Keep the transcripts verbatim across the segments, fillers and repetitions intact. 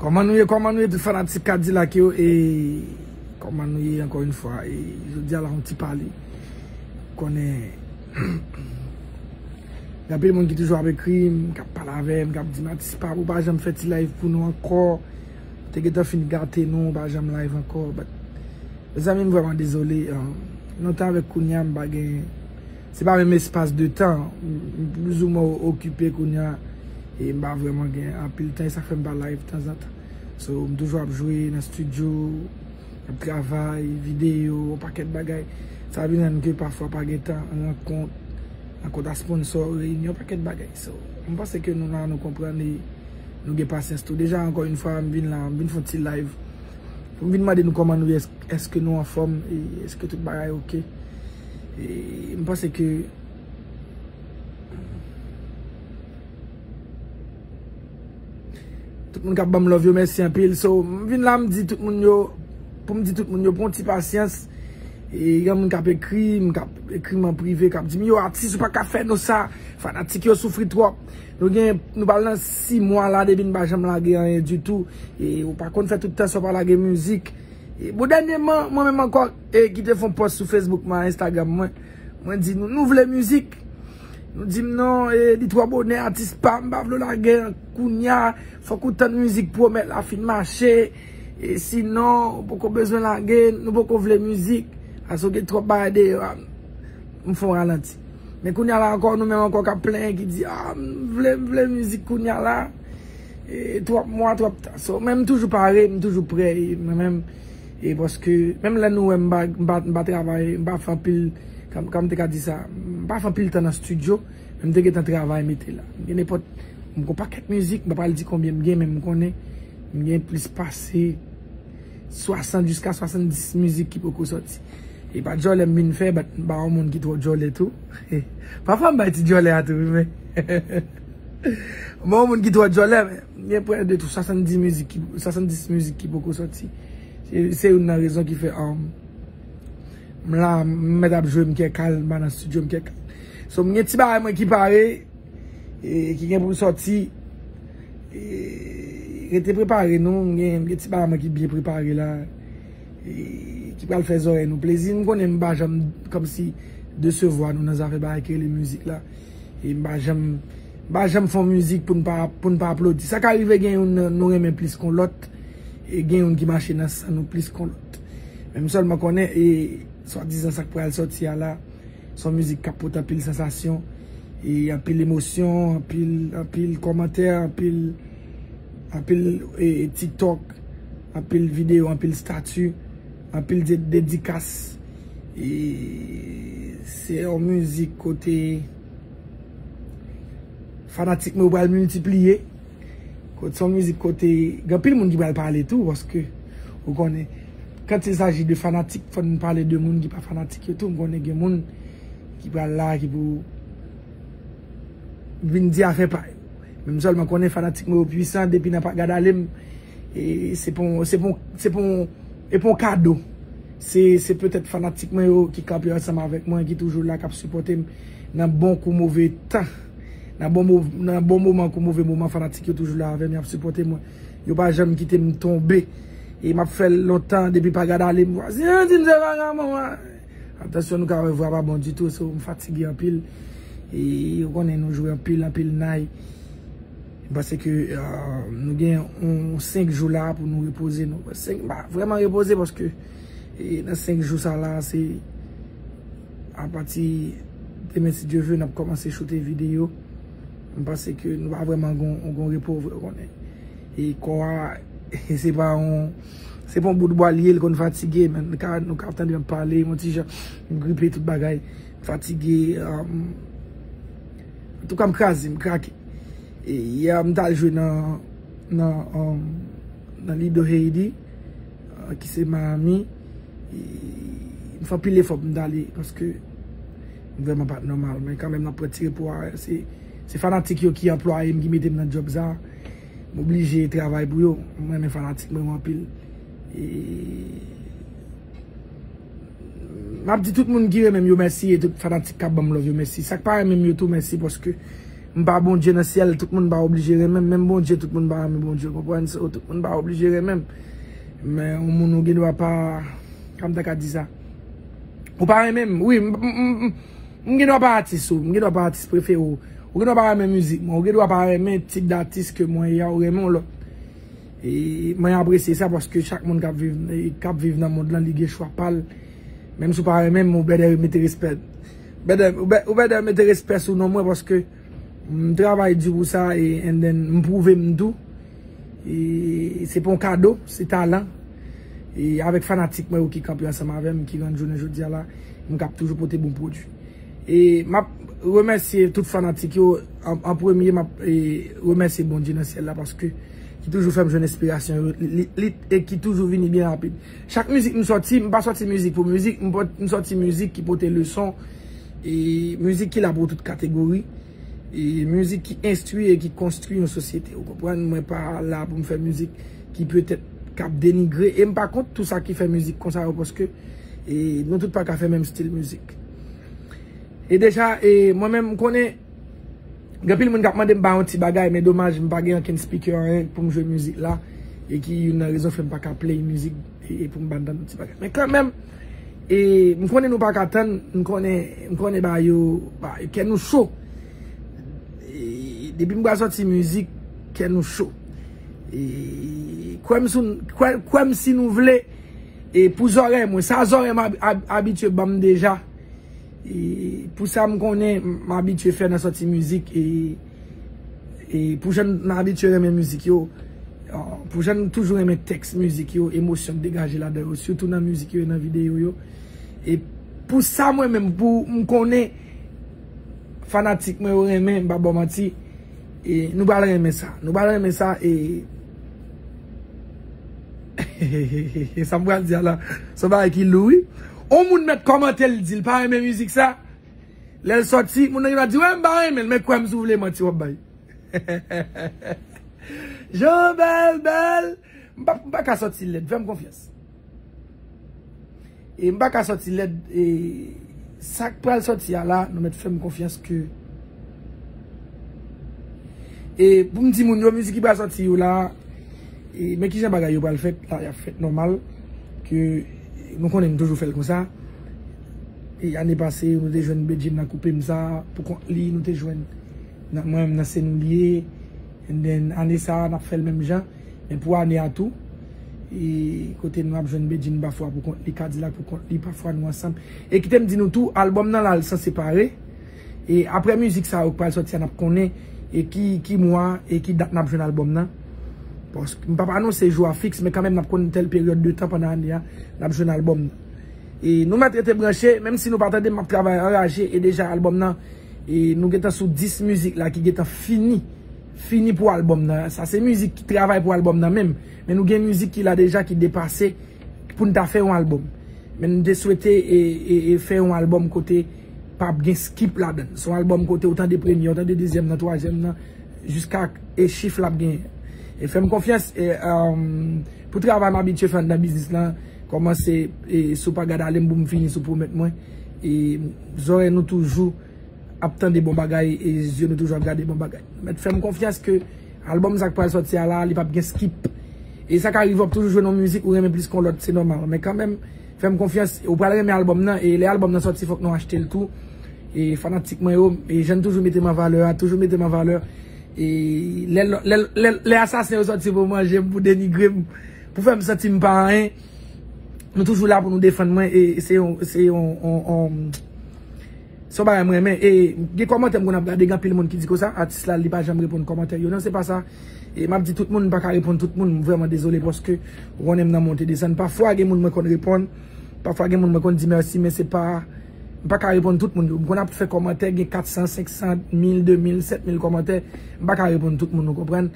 Kòman nou ye, kòman nou ye, tout fanatik Kadilak yo, e kòman nou ye, ankò yon fwa, e jodi a la, yon ti pale. Konnen, gen anpil moun ki toujou ap ekri m, k ap pale avè m, k ap di m, "Atis pa, ou pa janm fè ti live pou nou ankò. Ou te gentan fin gate nou, ou pa janm live ankò." But, mezanmi, m vrèman dezole. Lontan avèk kounye a, m pa gen, se pa menm espas de tan. M plizoumwen okipe kounye a, e m pa vrèman gen anpil tan, e sa fè m pa live tanzantan. So, m toujou ap jwe nan estidyo, ap travay, videyo, yon pakèt bagay. Sa vin rann ke pafwa pa gen tan, rankont, rankont a sponsò, reyinyon, pakèt bagay. So, m panse ke nou la, nou konprann, e nou gen pasyans tou. Deja, ankò yon fwa, m vin la, m vin fè yon ti live. Pou m vin mande nou kòman nou ye, èske nou anfòm, e èske tout bagay oke. E m panse ke tout moun k ap ban m love yo, mèsi anpil. So, m vin la, m di tout moun yo, pou m di tout moun yo, pran ti pasyans. E gen moun k ap ekri m, k ap ekri m an prive, k ap di m, "Yo, atis, ou pa ka fè nou sa. Fanatik yo soufri twòp." Nou gen, nou pral nan sis mwa la depi n pa janm lage anyen ditou. E ou pa konn fè tout tan sa w pa lage mizik. E bon, dènyèman, mwen menm ankò, e ki te fè yon pòs sou Facebook mwen, Instagram mwen, mwen di nou, nou vle mizik. Nou di m non, e li twò bonè, atis pa, m pa vle lage kounya, fòk ou tann mizik Pwomèt la fin mache, e sinon, ou poko bezwen lage, nou poko vle mizik, paske gen twòp bagay deyò a. M fè yon ralanti. Men kounya la ankò, nou menm ankò k ap plenyen ki di, "Ah, m vle, m vle mizik kounya la. E twòp mwa, twòp tan." So, men m toujou pare, m toujou prè, e mwen menm, e paske, menm lè nou wè m pa, m pa, m pa travay, m pa fè anpil, kòm, kòm m te ka di sa, m pa fè anpil tan nan estidyo, men m te gentan travay mete la. M gen nenpòt, m gen yon pakèt mizik, m pa pral di konbyen m gen, men m konnen, m gen plis pase swasant jiska swasanndis mizik ki poko sòti. E pa djòlè m vin fè, but m pa yon moun ki twò djòlè tou. Pafwa m bay ti djòlè a tou, wi, men. M pa yon moun ki twò djòlè, men m gen prè de tou swasanndis mizik ki, swasanndis mizik ki poko sòti. Se, se youn nan rezon ki fè, um, m la, m mèt ap jwe, m kè kal, m pa nan estidyo, m kè kal. So, m gen ti bagay mwen ki pare, e ki gen pou l sòti. E rete prepare nou, m gen, m gen ti bagay mwen ki byen prepare la, e ki pral fè zòrèy nou plezi. M konnen m pa janm kòmsi desevwa nou nan zafè bagay ki rele mizik la. E m pa janm, m pa janm fè yon mizik pou n pa, pou n pa aplodi. Sa ka rive gen youn nan nou renmen plis kon lòt, e gen youn ki mache nan san nou plis kon lòt. Men m sèlman konnen, e swadizan sa k pral sòti a la, se yon mizik k ap pote anpil sansasyon, e anpil emosyon, anpil, anpil kòmantè, anpil, anpil, e, TikTok, anpil videyo, anpil stati, anpil de-, dedikas. E se yon mizik kote fanatik mwen yo pral miltipliye. Kote se yon mizik kote gen anpil moun ki pral pale tou, paske ou konnen, quand il s'agit de fanatik, fò n pale de moun ki pa fanatik yo tou. M konnen gen moun ki pral la, ki pou vin di afè pa yo. Men m sèlman konnen fanatik mwen yo pwisan, depi nan pa gad ale m, e se pon, se pon, se pon, e pon kado. Se, se petèt fanatik mwen yo ki kanpe ansanm avèk mwen, ki toujou la, k ap sipòte m nan bon kou move tan. Nan bon mo-, nan bon moman kou move moman, fanatik yo toujou la avè m, y ap sipòte mwen. Yo pa janm kite m tonbe. E m ap fè l lontan depi pa gad ale m. Vwazen an di m se vagabon an. Atansyon, nou ka wè vwa pa bon ditou, so m fatige anpil. E ou konnen nou jwe anpil, anpil nay. M panse ke, euh, nou gen yon senk jou la pou nou repoze nou. Senk, m pa vrèman repoze paske, e, nan senk jou sa la, se apati demen, si Dye vle, n ap kòmanse choute videyo. M panse ke nou pa vrèman gon, gon repo vre, ou konnen. E kò a, se pa yon, se pa yon bout bwa l ye, l konn fatige, men nou ka, nou ka tande m ap pale, yon ti jan, m gripe, tout bagay, m fatige, um, antouka, m kraze, m krake. E yè, m t al jwe nan, nan, um, nan Lido Haiti, uh, ki se Miami. E m fè anpil efò pou m t ale, paske m vrèman pa t nòmal. Men kanmenm, m ap pran ti repo a. Se, se fanatik yo ki anplwaye m, ki mete m nan djòb sa. M oblije travay pou yo. M renmen fanatik mwen yo anpil. E m ap di tout moun ki renmen m yo mèsi, e tout fanatik k ap ban m love yo mèsi. Sa k pa renmen m yo tou mèsi, paske M pa Bondye nan syèl, tout moun pa oblije renmen m. Menm Bondye, tout moun pa renmen Bondye, w konprann? So, tout moun pa oblije renmen m. Men yon moun ou gen dwa pa, kòman m ta ka di sa? Ou pa renmen m, wi, m, m, m, m, m gen dwa pa atis ou, m gen dwa pa atis prefere w. Ou gen dwa pa renmen mizik mwen, ou gen dwa pa renmen tip datis ke mwen ye a, ou renmen yon lòt. E mwen apresye sa paske chak moun k ap viv, e, k ap viv nan mond lan, li gen chwa pa l. Menm si w pa renmen m, ou bèdè mete respè. Bèdè, ou bè-, ou bèdè mete respè sou non mwen paske m travay di pou sa e and then m pwouve m tou. E se pa yon kado, se talan. E avèk fanatik mwen yo ki kanpe ansanm avè m, ki rann jounen jodi a la, m k ap toujou pote bon pwodui. E m ap remèsye tout fanatik yo. An, an premye, m ap, e, remèsye Bondye nan syèl la paske ki toujou fè m jwenn enspirasyon yo, li, li, e ki toujou vini byen rapid. Chak mizik m sòti, m pa sòti mizik pou mizik, m pot-, m sòti mizik ki pote leson, e mizik ki la pou tout kategori, e mizik ki enstwi e ki konstwi yon sosyete. Ou konprann? Mwen pa la pou m fè mizik ki petèt k ap denigre, e m pa kont tou sa ki fè mizik konsa yo, paske, e, nou tout pa ka fè menm stil mizik. E deja, e, mwen menm, m konnen, gen anpil moun k ap mande m ba yon ti bagay, men domaj, m pa gen ankenn speaker, anyen pou m jwe mizik la, e ki youn nan rezon fè m pa ka play mizik, e, e pou m ba n tann yon ti bagay. Men kanmenm, e, m konnen nou pa ka tann, m konnen, m konnen ba yo, ba, kè nou cho. E, depi m pral sòti mizik, kè nou cho. E, kwè m sou, kwè, kwè m si nou vle, e, pou zòrèy mwen, sa zòrèy m ab-, ab-, abitye ban m deja. E, pou sa m konnen, m abitye fè nan sòti mizik, e, e pou jan m abitye renmen mizik yo, e, pou jan m toujou renmen tèks mizik yo, emosyon k degaje ladan yo, sitou nan mizik yo e nan videyo yo. E pou sa mwen menm, pou m konnen fanatik mwen yo renmen, m pa ba w manti, e nou pral renmen sa. Nou pral renmen sa, e sa m pral di a la, se yon bagay ki lou, wi. On moun mèt kòmante, l di l pa renmen mizik sa. Lè l sòti, moun nan gen dwa di, "Wè, m pa renmen l, men kwè m si w vle manti w ap bay." Jan bèl, bèl. M pa, m pa ka sòti lèd, fè m konfyans. E m pa ka sòti lèd, e sa k pral sòti a la, nou mèt fè m konfyans ke, e pou m di moun yo, mizik ki pral sòti yo la, e men kijan bagay yo pral fèt, la, y ap fèt nòmal, ke nou konnen n toujou fè l konsa. E ane pase, nou te jwenn Bedjine nan koupe m sa, pou kont li, nou te jwenn nan, mwen menm nan Se Nou L Ye, and then, ane sa, n ap fè l menm jan. Men pou ane a tou, e kote nou ap jwenn Bedjine pafwa pou kont li, Kadilak pou kont li, pafwa nou ansanm. E kite m di nou tou, albòm nan la, l sanse pare. E apre mizik sa yo k pral sòti a, n ap konnen, e ki, ki mwa, e ki dat n ap jwenn albòm nan. Paske m p ap anonse jou a fiks, men kanmenm n ap konn tèl peryòd de tan pandan ane a, n ap jwenn albòm nan. E nou mèt rete branche, menm si nou pa tande m, m ap travay anraje, e deja albòm nan, e nou gentan sou dis mizik la ki gentan fini, fini pou albòm nan. Sa se mizik ki travay pou albòm nan menm. Men nou gen mizik ki la deja ki depase pou n ta fè yon albòm. Men nou te swete e, e, e fè yon albòm kote p ap gen skip ladan l. Se yon albòm kote ou tande premye, ou tande dezyèm nan, twazyèm nan, jiska e chif l ap genyen. E fè m konfyans, e, um, pou travay m abitye fè anndan biznis lan, kòmanse, e, si w pa gade ale m pou m fini sou pwomèt mwen. E zòrèy nou toujou ap tande bon bagay, e zye nou toujou ap gade bon bagay. Mèt fè m konfyans ke albòm sa k pral sòti a la, li p ap gen skip. E sa ka rive, w ap toujou jwenn yon mizik ou renmen plis ke yon lòt, se nòmal. Men kanmenm, fè m konfyans, ou pral renmen albòm nan, e lè albòm nan sòti, fòk nou achte l tou. E fanatik mwen yo, e jan n toujou mete m an valè a, toujou mete m an valè. E lè, lè, lè, lè asasen yo sòti pou manje m, pou denigre m, pou fè m santi m pa anyen, nou toujou la pou nou defann mwen, e se yon, se yon, on, on, se yon bagay mwen renmen. E gen kòmantè m konn ap gade, gen anpil moun ki di konsa, atis la, li pa janm reponn kòmantè yo. Non, se pa sa. E m ap di tout moun, m pa ka reponn tout moun, m vrèman dezole, paske ou konnen m nan monte desann. Pafwa, gen moun mwen konn reponn, pafwa, gen moun mwen konn di mèsi, men se pa, m pa ka reponn tout moun yo. M konn ap fè kòmantè, gen kat san, senk san, mil, de mil, sèt mil kòmantè, m pa ka reponn tout moun, ou konprann?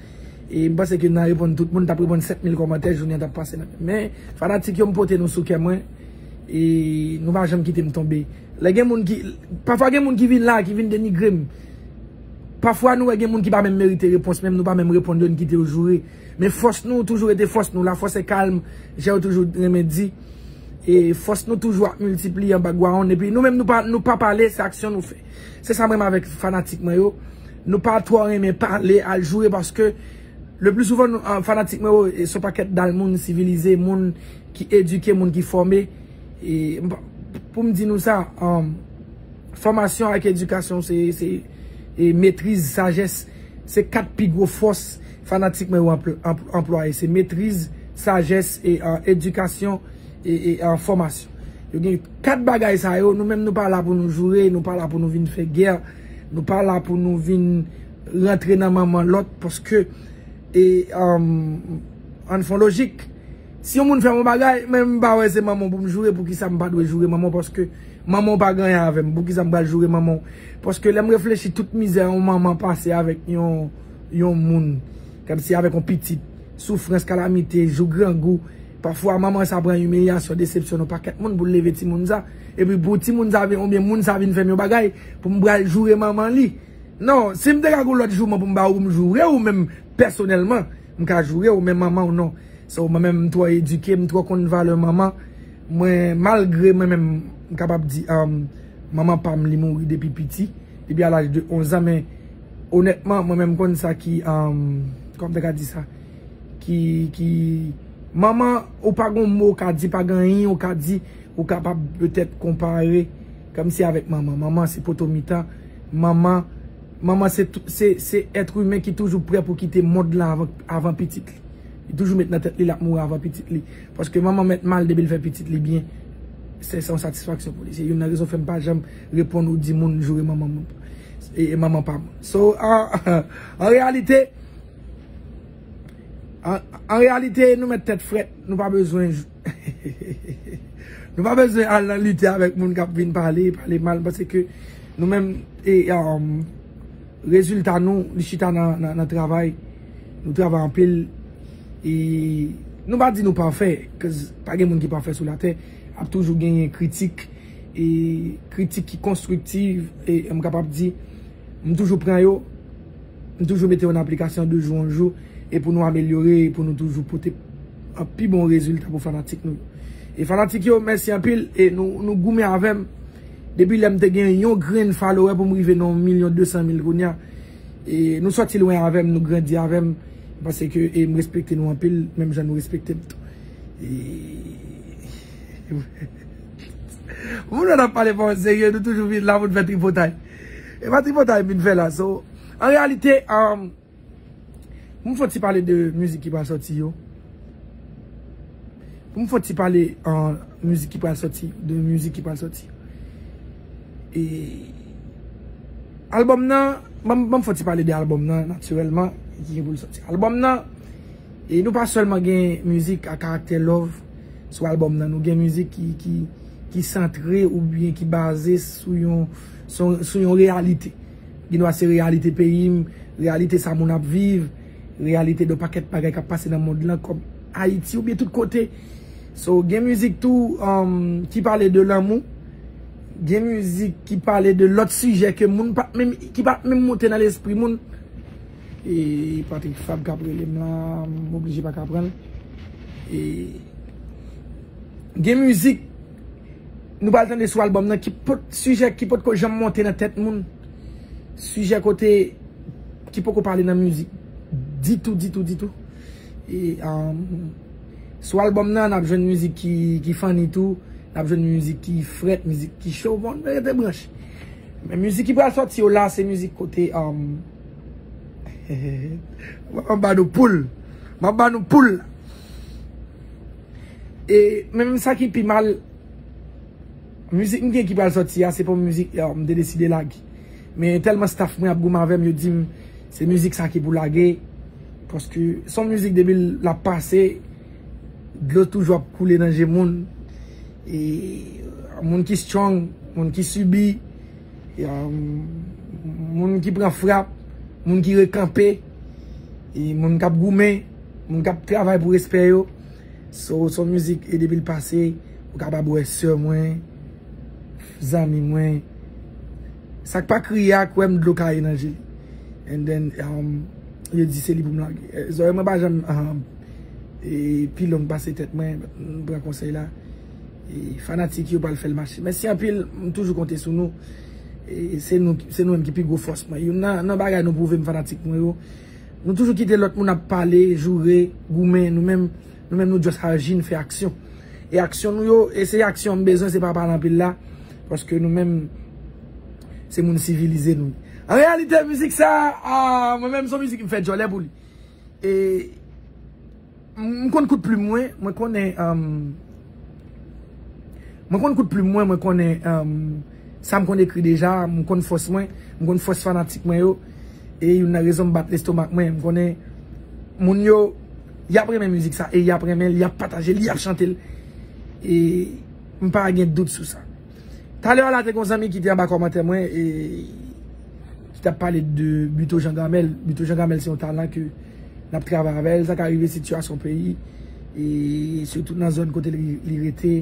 E m panse ke nan reponn tout moun, t ap reponn sèt mil kòmantè, jounen an t ap pase nan men. Men, fanatik yo, m pote nou sou kè mwen. E nou pa janm kite m tonbe. Lè gen moun ki, pafwa gen moun ki vin la, ki vin denigre m. Pafwa nou wè gen moun ki pa menm merite repons, menm nou pa menm reponn yo, n kite yo joure. Men fòs nou toujou rete fòs nou. La force est calme, jan yo toujou renmen di. E fòs nou toujou ap miltipliye an background. Epi nou menm nou pa, nou pa pale, se aksyon nou fè. Se sa m renmen avèk fanatik mwen yo. Nou pa twò renmen pale, al joure, paske le pli souvan, nou, ah, fanatik mwen yo, e se yon pakèt dal moun sivilize, moun ki edike, moun ki fòme. E, m pa- pou m di nou sa, um, fòmasyon ak edikasyon, se, se, e metriz, sajès, se kat pi gwo fòs fanatik mwen yo anpl- anpl- anplwaye. Se metriz, sajès, e, ah, edikasyon, e, e, ah, fòmasyon. Yo gen kat bagay sa yo, nou menm nou pa la pou nou joure, nou pa la pou nou vin fè gè, nou pa la pou nou vin rantre nan manman lòt, paske, e, um, ann fè yon lojik. Si yon moun fè m yon bagay, men m pa wè se manman w pou m joure, poukisa m pa dwe joure manman w? Paske manman w pa gen anyen avè m, poukisa m pral joure manman w? Paske lè m reflechi tout mizè yon manman pase avèk yon, yon moun, kòmsi avèk yon pitit, soufrans, kalamite, jou grangou, pafwa manman sa pran imiliyasyon, desepsyon nan pakèt moun pou l leve timoun sa. Epi pou timoun sa vin, oubyen moun sa vin fè m yon bagay, pou m pral joure manman li. Non, si m te ka gen yon lòt jouman pou m ba ou, pou m joure ou menm pèsonèlman, m ka joure ou, men manman w non. So, mwen menm, m twò edike, m twò konn valè manman. Mwen, malgre mwen menm, m kapab di, um, manman pa m, li mouri depi piti, depi a laj de onz an, men onètman, mwen menm, m konn sa ki, um, kòman m te ka di sa? Ki, ki, manman, ou pa gen yon mo ou ka di, pa gen anyen ou ka di, ou kapab petèt konpare kòmsi avèk manman. Manman se poto mitan. Manman, manman se tou- se, se èt imen ki toujou prè pou kite mond lan avan, avan pitit li. Li toujou met nan tèt li l ap mouri avan pitit li. Paske manman mèt mal depi l fè pitit li byen. Se, se yon satisfaksyon pou li. Se youn nan rezon fè m pa janm reponn ou di moun joure manman moun. E, e manman pa moun. So, an, an reyalite, an, an reyalite, nou mèt tèt frèt, nou pa bezwen jou- nou pa bezwen al nan lite avèk moun k ap vin pale, pale mal, paske nou menm, e, um, rezilta nou, li chita nan, nan, nan travay. Nou travay anpil. E nou pa di nou pafè, 'cause pa gen moun ki pafè sou latè. Ap toujou genyen kritik, e kritik ki konstriktiv, e m kapab di, m toujou pran yo, m toujou mete yo nan aplikasyon de jou an jou, e pou nou amelyore, e pou nou toujou pote an pi bon rezilta pou fanatik nou yo. E fanatik yo, mèsi anpil, e nou, nou goumen avè m. Depi lè m te gen yon grenn follower pou m rive nan yon milyon de san mil kounya. E nou sòti lwen avè m, nou grandi avè m, paske, e m respekte nou anpil, menm jan nou respekte m tou. E moun nan ap pale pa serye, nou toujou vin la pou n fè tripotay. E pa tripotay m vin fè la. So, an reyalite, um, pou m fè ti pale de mizik ki pral sòti yo. Pou m fè ti pale, uh, mizik ki pral sòti, de mizik ki pral sòti. E albòm nan, ban m, ban m fè ti pale de albòm nan, natirèlman, ki gen pou l sòti. Albòm nan, e nou pa sèlman gen mizik a karaktè love sou albòm nan, nou gen mizik ki, ki, ki santre oubyen ki baze sou yon, sou, sou yon reyalite. Gen dwa se reyalite peyi m, reyalite sa moun ap viv, reyalite de pakèt bagay k ap pase nan mond lan kòm Ayiti oubyen tout kote. So, gen mizik tou, um, ki pale de lanmou. Gen mizik ki pale de lòt sijè ke moun pa t menm, ki pa t menm monte nan lespri moun. E Patrick Fab k ap rele m la, m oblije pa ka pran l. E gen mizik nou pral tande sou albòm nan ki pot, sijè ki potko janm monte nan tèt moun. Sijè kote ki poko pale nan mizik ditou, ditou, ditou. E, um, sou albòm nan, n ap jwenn mizik ki, ki funny tou. N ap jwenn mizik ki frèt, mizik ki cho. Bon, nou rete branche. Men mizik ki pral sòti yo la, se mizik kote, um, m ap ba nou poul. M ap ba nou poul. E menm sa ki pi mal, mizik m gen ki pral sòti a, se pa yon mizik, um, m te deside lage. Men tèlman staff mwen ap goumen avè m, yo di m, se mizik sa ki pou lage. Paske se yon mizik depi l ap pase, dlo toujou ap koule nan je moun. E moun ki strong, moun ki sibi, e, um, moun ki pran frap, moun ki rekanpe, e moun k ap goumen, moun k ap travay pou respè yo. So, se yon mizik, e depi l pase, ou kapab wè sè mwen, zanmi mwen, sa k pa kriye a k wè m dlo kaye nan je li. And then, um, yo di se li pou m lage. Eh, zòrèy mwen pa janm, um, e, pi long pase tèt mwen, m pran konsèy la. E fanatik yo pral fè l mache. Mèsi anpil, m toujou konte sou nou. E se nou, se nou menm ki pi gwo fòs mwen. Youn nan, nan bagay nou pwouve m fanatik mwen yo, nou toujou kite lòt moun ap pale, joure, goumen, nou menm, nou menm nou just aji, n fè aksyon. E aksyon nou yo, e se aksyon m bezwen, se pa pale anpil la, paske nou menm, se moun sivilize nou. An reyalite, mizik sa, a, mwen menm, se yon mizik m fè djòlè pou li. E m konn kout plim mwen, mwen konnen, um, mwen konn kout plim mwen, mwen konnen, um, sa m konn ekri deja, m konn fòs mwen, m konn fòs fanatik mwen yo. E youn nan rezon m bat lestomak mwen, m konnen moun yo, y ap renmen mizik sa, e y ap renmen l, y ap pataje l, y ap chante l. E m pa gen dout sou sa. Talè a la, te gen yon zanmi ki te anba kòmantè mwen, e ki t ap pale de Buteau Jean Gamel. Buteau Jean Gamel se yon talan ke n ap travay avè l. Sa ka rive sitiyasyon peyi, e sitou nan zòn kote li, li rete.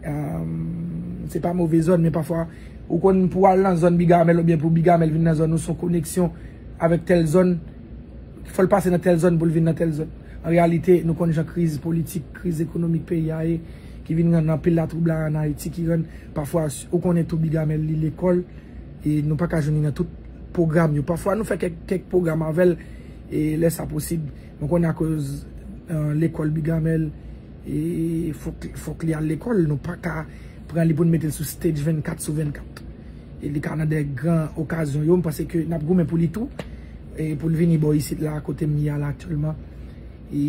Um, se pa move zòn, men pafwa, ou konn pou al nan zòn Bigamèl oubyen pou Bigamèl vin nan zòn ou, se yon koneksyon avèk tèl zòn, fò l pase nan tèl zòn pou l vin nan tèl zòn. An reyalite, nou konn jan kriz politik, kriz ekonomik peyi a ye, ki vin rann anpil latwoublay ann Ayiti, ki rann pafwa, ou konnen tou Bigamèl li lekòl, e nou pa ka jwenn li nan tout pwogram yo. Pafwa nou fè kèk, kèk pwogram avè l, e lè sa posib. Nou konnen akoz, eh, lekòl Bigamèl, e fòk, fòk li al lekòl, nou pa ka pran li pou n mete l sou stage vennkat sou vennkat. E li ka nan de gran okazyon yo, m panse ke n ap goumen pou li tou, e pou l vini bò isit la, kote m ye a la aktyèlman. E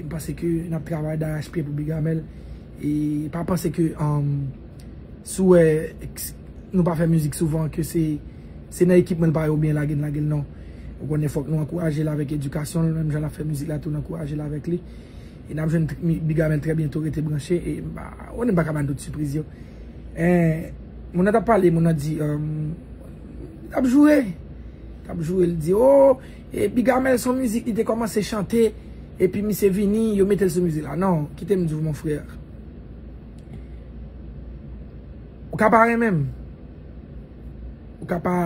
m panse ke n ap travay darache pye pou Bigamèl. E pa panse ke, um, si w wè, ex-, nou pa fè mizik souvan, ke se, se nan ekip mwen l pa ye oubyen lage n, lage n, non. Ou konnen, fòk nou ankouraje l avèk edikasyon l, menm jan l ap fè mizik la tou, n ankouraje l avèk li. E n ap jwenn tr-, mi-, Bigamèl trè byento, rete branche. E m pa, ou konnen m pa ka ba n tout sipriz yo. Eh, moun nan t ap pale, moun nan di, um, l ap joure. L ap joure, l di, oh, e Bigamèl se yon mizik, li te kòmanse chante, epi misye vini, yo mete l sou mizik la. Non, kite m di w, mon frè. Ou ka pa renmen m. Ou ka pa,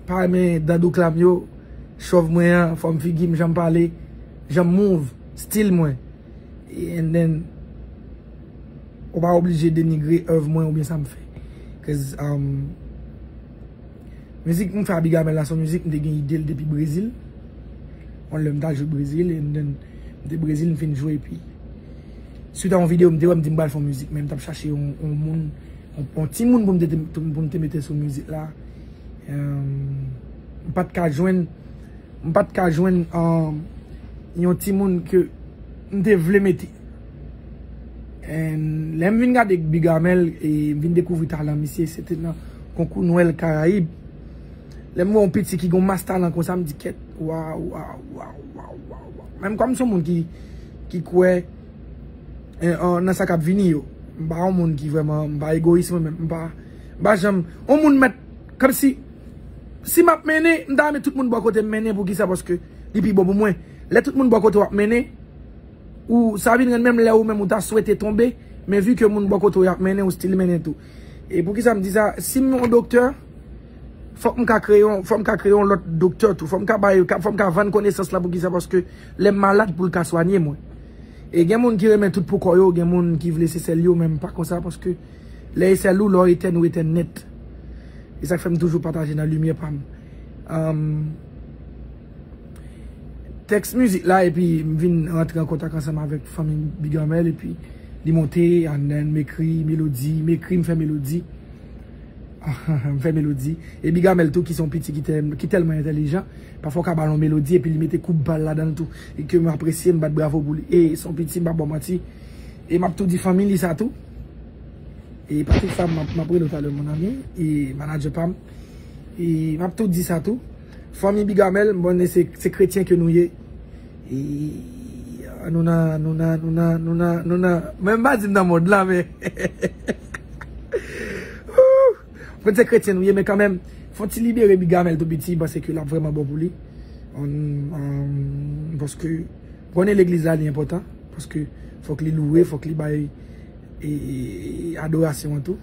pa renmen dan douklam yo, chòv mwen an, fòm figi m, jan m pale, jan m move, stil mwen. And then, ou pa oblije denigre èv mwen oubyen sa m fè. 'Cause, um, mizik m fè a Bigamèl la, se yon mizik m te gen ide l depi Brezil. Yon lè m t al jwe Brezil, and then, m te Brezil, m fin jwe, epi, swit a yon videyo, m te wè, m di m pral fè yon mizik, men m t ap chache yon, yon moun, yon, yon timoun pou m te, pou m te mete sou mizik la. Um, m pa t ka jwenn, m pa t ka jwenn, um, yon timoun ke m te vle mete. And lè m vin gade Bigamèl, e m vin dekouvri talan misye, se te nan konkou Nwèl Karayib. Lè m wè yon piti ki gen yon mas talan konsa, m di, kèt, waw, waw, waw. Menm kòm m se yon moun ki, ki kwè, eh, an, nan sa k ap vini yo. M pa yon moun ki vrèman, m pa egoyis mwen menm, m pa, m pa janm, yon moun mèt, kòmsi, si m ap mennen, m ta renmen tout moun bò kote m mennen, poukisa? Paske li pi bon pou mwen. Lè tout moun bò kote w ap mennen, ou, sa vin rann menm lè ou menm ou ta swete tonbe, men vi ke moun bò kote w y ap mennen, ou still mennen tou. E poukisa m di sa? Si m yon doktè, fòk m ka kreye yon, fòk m ka kreye yon lòt doktè tou. Fòk m ka bay, fòk m ka vann konesans lan, poukisa? Paske lè m malad, pou l ka swanye mwen. E gen moun ki renmen tout pou kò yo, gen moun ki vle se sèl yo, men m pa konsa, paske lè e sèl ou, lè w etèn, ou etèn nèt. E sa k fè m toujou pataje nan limyè pa m. Um, tèks mizik la, epi m vin rantre an kontak ansanm avèk fanmi Bigamèl, epi li monte, and then m ekri melodi, m ekri, m fè melodi. M fè melodi. E Bigamèl tou, ki se yon piti ki tè-, ki tèlman entèlijan, pafwa w ka ba l yon melodi, epi li mete koup bal ladan l tou. E ke m apresye, m bat bravo pou li. E se yon piti, m pa ba w manti. E m ap tou di fanmi li sa tou. E Patrick sa, m ap, m ap rele w talè, mon ami, e manadjè pa m. E m ap tou di sa tou. Fanmi Bigamèl, m konnen se, se kretyen ke nou ye. E nou nan, nou nan, nou nan, nou nan, nou nan, mwen m pa di m nan mond lan, men. Mwen se kretyen nou ye, men kanmenm, fò n ti libere Bigamèl tou piti, m panse ke l ap vrèman bon pou li. An, an, paske, konnen legliz la, li enpòtan, paske fòk li louwe, fòk li bay, e, e, adorasyon an tou.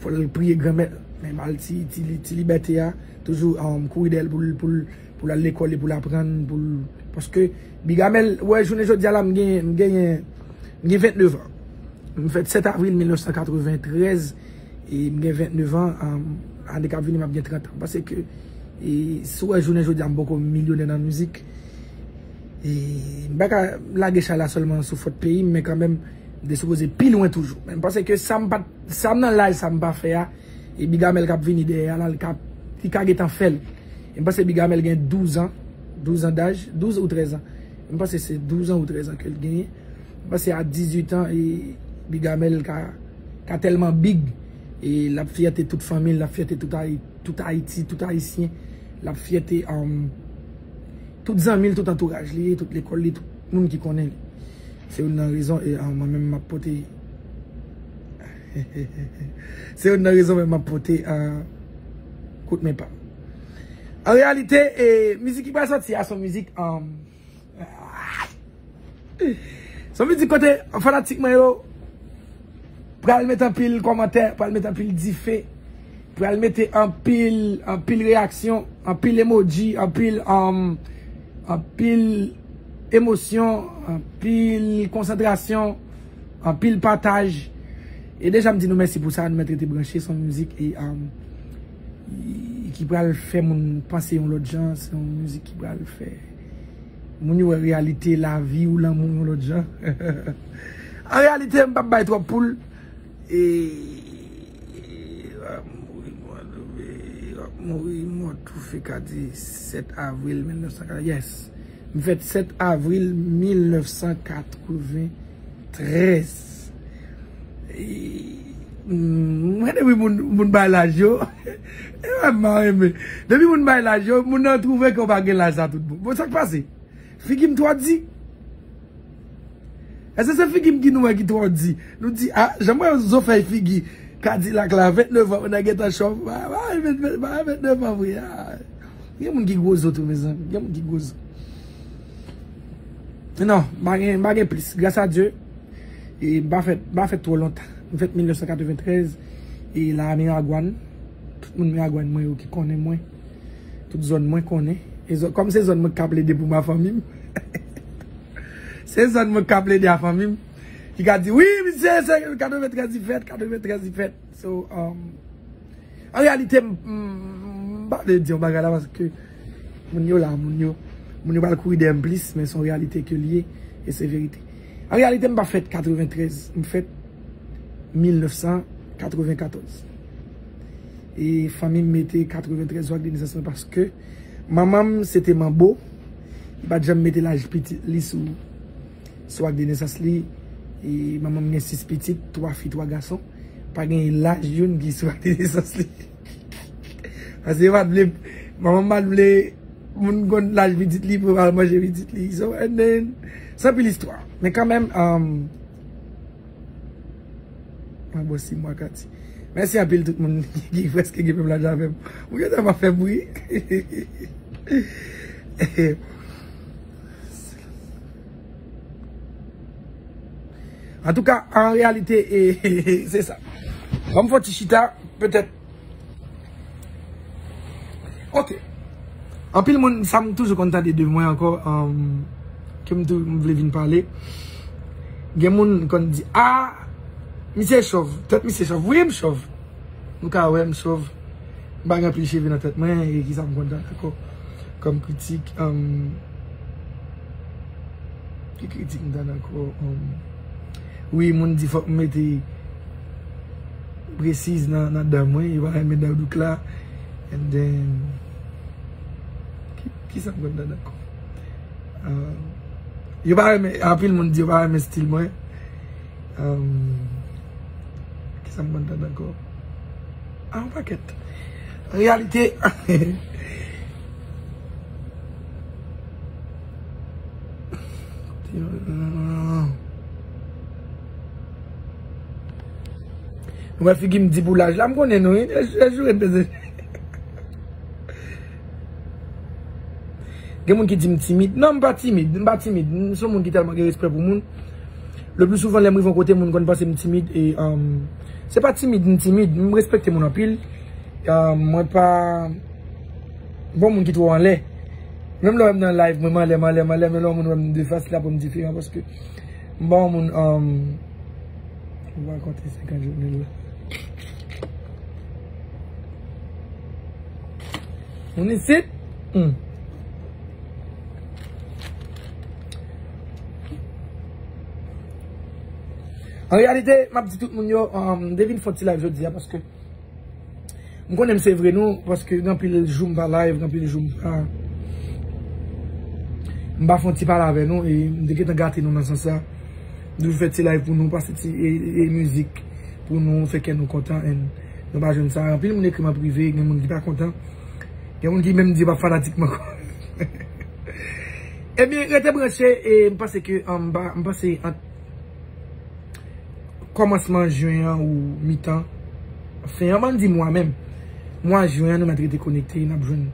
Fò l priye Granmèt, men ba l ti, ti, ti libète a, toujou, um, kouri dèyè l pou l, pou l, pou l al lekòl e pou l aprann, pou l, paske Bigamèl, wè, jounen jodi a la, m gen, m genyen, m gen vennnev an. M fèt sèt avril mil nèf san katreventrèz, E m gen vennèf an, um, ane k ap vini m ap gen trant an. M panse ke, e, si w wè jounen jodi a m poko milyonè nan mizik, e, m pa ka lage chay la sèlman sou fòt peyi m, men kanmenm, m te sipoze pi lwen toujou. Men m panse ke sa m pa t, sa m nan laj sa m pa fè a, e Big Amel k ap vini dèyè a la, li ka, li ka gentan fè l. E m panse Big Amel gen douz an, douz an daj, douz ou trèz an. M panse se douz an ou trèz an ke l genyen. M panse a dizuit an, e Big Amel ka, ka tèlman big, e l ap fyète tout fanmi l, l ap fyète tout Ayi-, tout Ayiti, tout Ayisyen, l ap fyète, um, tout zanmi l, tout antouraj li, tout lekòl li, tout moun ki konnen li. Se youn nan rezon, e, um, mwen menm m ap pote, se youn nan rezon menm m ap pote, uh, kout men pa m. An reyalite, e, mizik ki pral sòti a se yon mizik, um, se yon mizik kote fanatik mwen yo pral met anpil kòmantè, pral met anpil dife, pral mete anpil, anpil reyaksyon, anpil emoji, anpil, um, anpil emosyon, anpil konsantrasyon, anpil pataj. E deja m di nou mèsi pou sa, nou mèt rete branche, se yon mizik e, um, ki pral fè moun panse yon lòt jan, se yon mizik ki pral fè moun yo wè reyalite lavi ou lanmou yon lòt jan. An reyalite, m p ap bay twòp poul. E, w ap mouri mò toufe, w ap mouri mò toufe, ka di sèt avril mil nèf san katreven, yes. M fèt sèt avril mil nèf san katreven trèz. E, mm, mwen depi moun, moun bay laj yo, e mwen m renmen. Depi moun bay laj yo, moun nan twouve ke w pa gen laj sa tout bon. Bon, sa k pase? Figi m twò di? Èske se figi m ki nou wè ki twò di? Nou di, a, jan m wè zo fèy figi Kadilak la, vennèf an, moun nan gentan chòf. Ba, ba, vennèf an vre, a. Gen moun ki gwo zo tou, mezanmi. Gen moun ki gwo zo. Non, m pa gen, m pa gen plis. Gras a Dye, e m pa fèt, m pa fèt twò lontan. M fèt mil nèf san katreven trèz, e la a Miragwàn. Tout moun Miragwàn mwen yo ki konnen mwen. Tout zòn mwen konnen. E zòn, kòm se zòn mwen k ka plede pou ma fanmi m. Se zòn mwen k ka plede a fanmi m. Ki ka di, wi, misye, se katreven trèz li fèt, katreven trèz li fèt. So, um, an reyalite, m, m, m pa vle di yon bagay la paske moun yo la, moun yo, moun yo pral kouri dèyè m plis, men se yon reyalite ke l ye, e se verite. An reyalite, m pa fèt katreven trèz, m fèt mil nèf san katreven katòz. E fanmi m mete katreven trèz sou ak de nesans mwen paske manman m se te manbo, li pa t janm mete laj pitit li sou sou ak de nesans li, e manman m gen sis pitit, twa fi, twa gason. Pa gen laj youn ki sou ak de nesans li. Paske yo pa t vle, manman m pa t vle moun konn laj pitit li pou yo al manje pitit li. So, and then, se anpil istwa. Men kanmenm, um, mwen bon si mwa kati. Mèsi anpil tout moun ki prèske gen menm laj avè m. Ou gentan pa fè bri. Antouka, an reyalite, e, se sa. Ban m fè yon ti chita, petèt. Ok. Anpil moun, sa m toujou konn tande de mwen ankò, um, ke m tou, m vle vin pale. Gen moun konn di, a, misye chòv, tèt misye chòv. Wi, m chòv. Nou ka wè m chòv. M pa gen anpil cheve nan tèt mwen, e kisa m konn tande ankò kòm kritik, um, ki kritik m tande ankò, um, wi, moun di fòk m mete presiz nan, nan dan mwen, yo pa renmen dan douk la. And then, ki, kisa m konn tande ankò? Um, yo pa renmen, anpil moun di yo pa renmen stil mwen. Um, kisa m konn tande ankò? A, yon pakèt. An reyalite, nou wè figi m di pou laj la, m konnen nou, wi. Lè, lè joure m peze. Gen moun ki di m timid. Non, m pa timid. M pa timid. M se yon moun ki tèlman gen respè pou moun. Le pli souvan, lè m rive yon kote, moun konn panse m timid. E, um, se pa timid, m timid. M respekte moun anpil. Um, mwen pa bon moun ki twò anlè. Menm lè w wè m nan live, mwen, m anlè, m anlè, m anlè. Men lè yon moun wè m de fas, li ap wè m diferan paske m pa yon moun, um, m pa konte senkant jounen la. Moun isit? Hmm. An reyalite, m ap di tout moun yo, um, m te vin fè yon ti live jodi a, paske m konnen m se vre nou, paske gen anpil jou m pa live, gen anpil jou m pa, m pa fè yon ti pale avè nou, e m te gentan gate nou nan sans sa. M toujou fè ti live pou nou, pase ti, e, e, e mizik pou nou, fè kè nou kontan, and nou pa jwenn sa. Anpil moun ekri m an prive, gen moun ki pa kontan, gen moun ki menm di yo pa fanatik mwen ankò. Ebyen, rete branche, e m panse ke, um, m pa, m panse ant kòmansman jen an ou mitan, fen an, m ann di mwa menm. Mwa jen an, nou mèt rete konekte, n ap jwenn,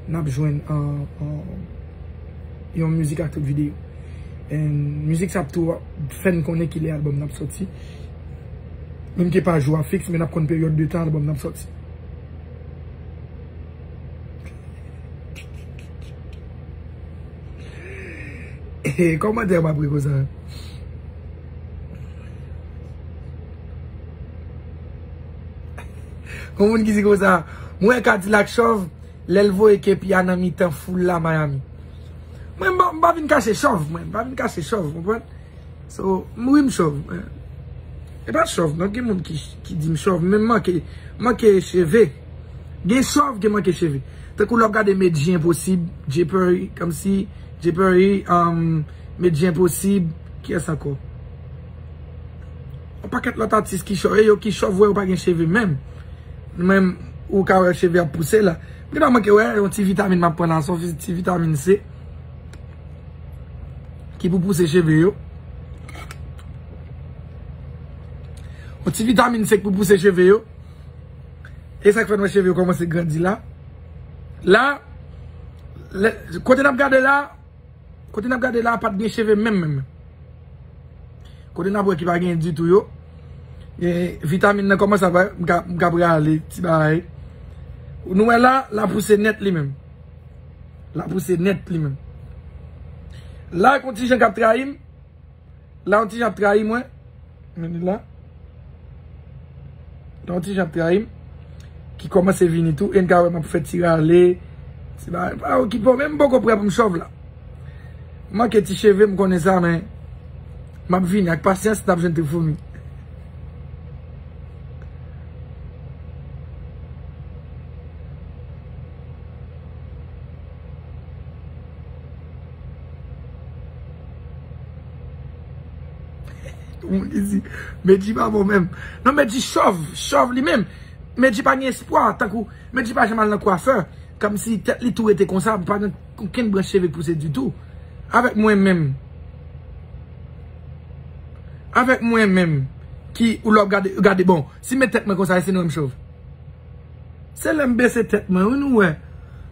n ap jwenn, uh, uh, yon mizik ak tout videyo. And mizik sa ap tou fè n konnen kilè albòm nan ap sòti. Menm ke pa jou a fiks, men n ap konn peryòd de tan albòm nan ap sòti. E kòmantè m ap ri konsa. Gon moun ki di konsa, mwen Kadilak chòv, lè l voye kepi a nan mitan foul la Miami. Mwen, m pa, m pa vin kache chòv, mwen. M pa vin kache chòv, konprann? So, m wi m chòv, mwen. E pa chòv, non, gen moun ki, ki di m chòv, men m manke, manke cheve. Gen chòv, gen manke cheve. Tankou lè w ap gade Medjy Enposib, Jay Perry, kòmsi, Jay Perry, um, Medjy Enposib, kiyès ankò? Yon pakèt lòt atis ki chòv, e yo ki chòv, wè yo pa gen cheve menm. Menm, ou ka wè cheve ap pouse la. M gentan manke wè, yon ti vitamin m ap pran la, se yon ti vitamin C ki pou pouse cheve yo. Yon ti vitamin C ki pou pouse cheve yo. E sa k fè n wè cheve yo kòmanse grandi la. La, lè, kote n ap gade la, Kote n ap gade la, pa t gen cheve menm, menm. Kote n ap wè ki pa gen ditou yo. E vitamin nan kòmanse ap, m ka, m ka prale, ti bagay. Nou wè la, l ap pouse nèt li menm. L ap pouse nèt li menm. La, yon ti jan k ap trayi m. La, yon ti jan ap trayi mwen. Men li la. Yon ti jan ap trayi m. Ki kòmanse vini tou. E n ka wè m ap fè ti rale. Se pa, pa okipe w, men m poko prè pou m chòv la. M manke ti cheve, m konnen sa, men m ap vini ak pasyans, n ap jwenn ti foumi. Moun ki di, Medjy pa bon menm. Non, Medjy chòv, chòv li menm. Medjy pa gen espwa, tankou, Medjy pa janm al nan kwafè. Kòmsi tèt li tou rete konsa, pa gen okenn branch cheve k pouse ditou. Avèk mwen menm. Avèk mwen menm. Ki, ou lè w ap gade, gade, bon, si m met tèt mwen konsa, se nou wè m chòv. Se lè m bese tèt mwen, wi, nou wè.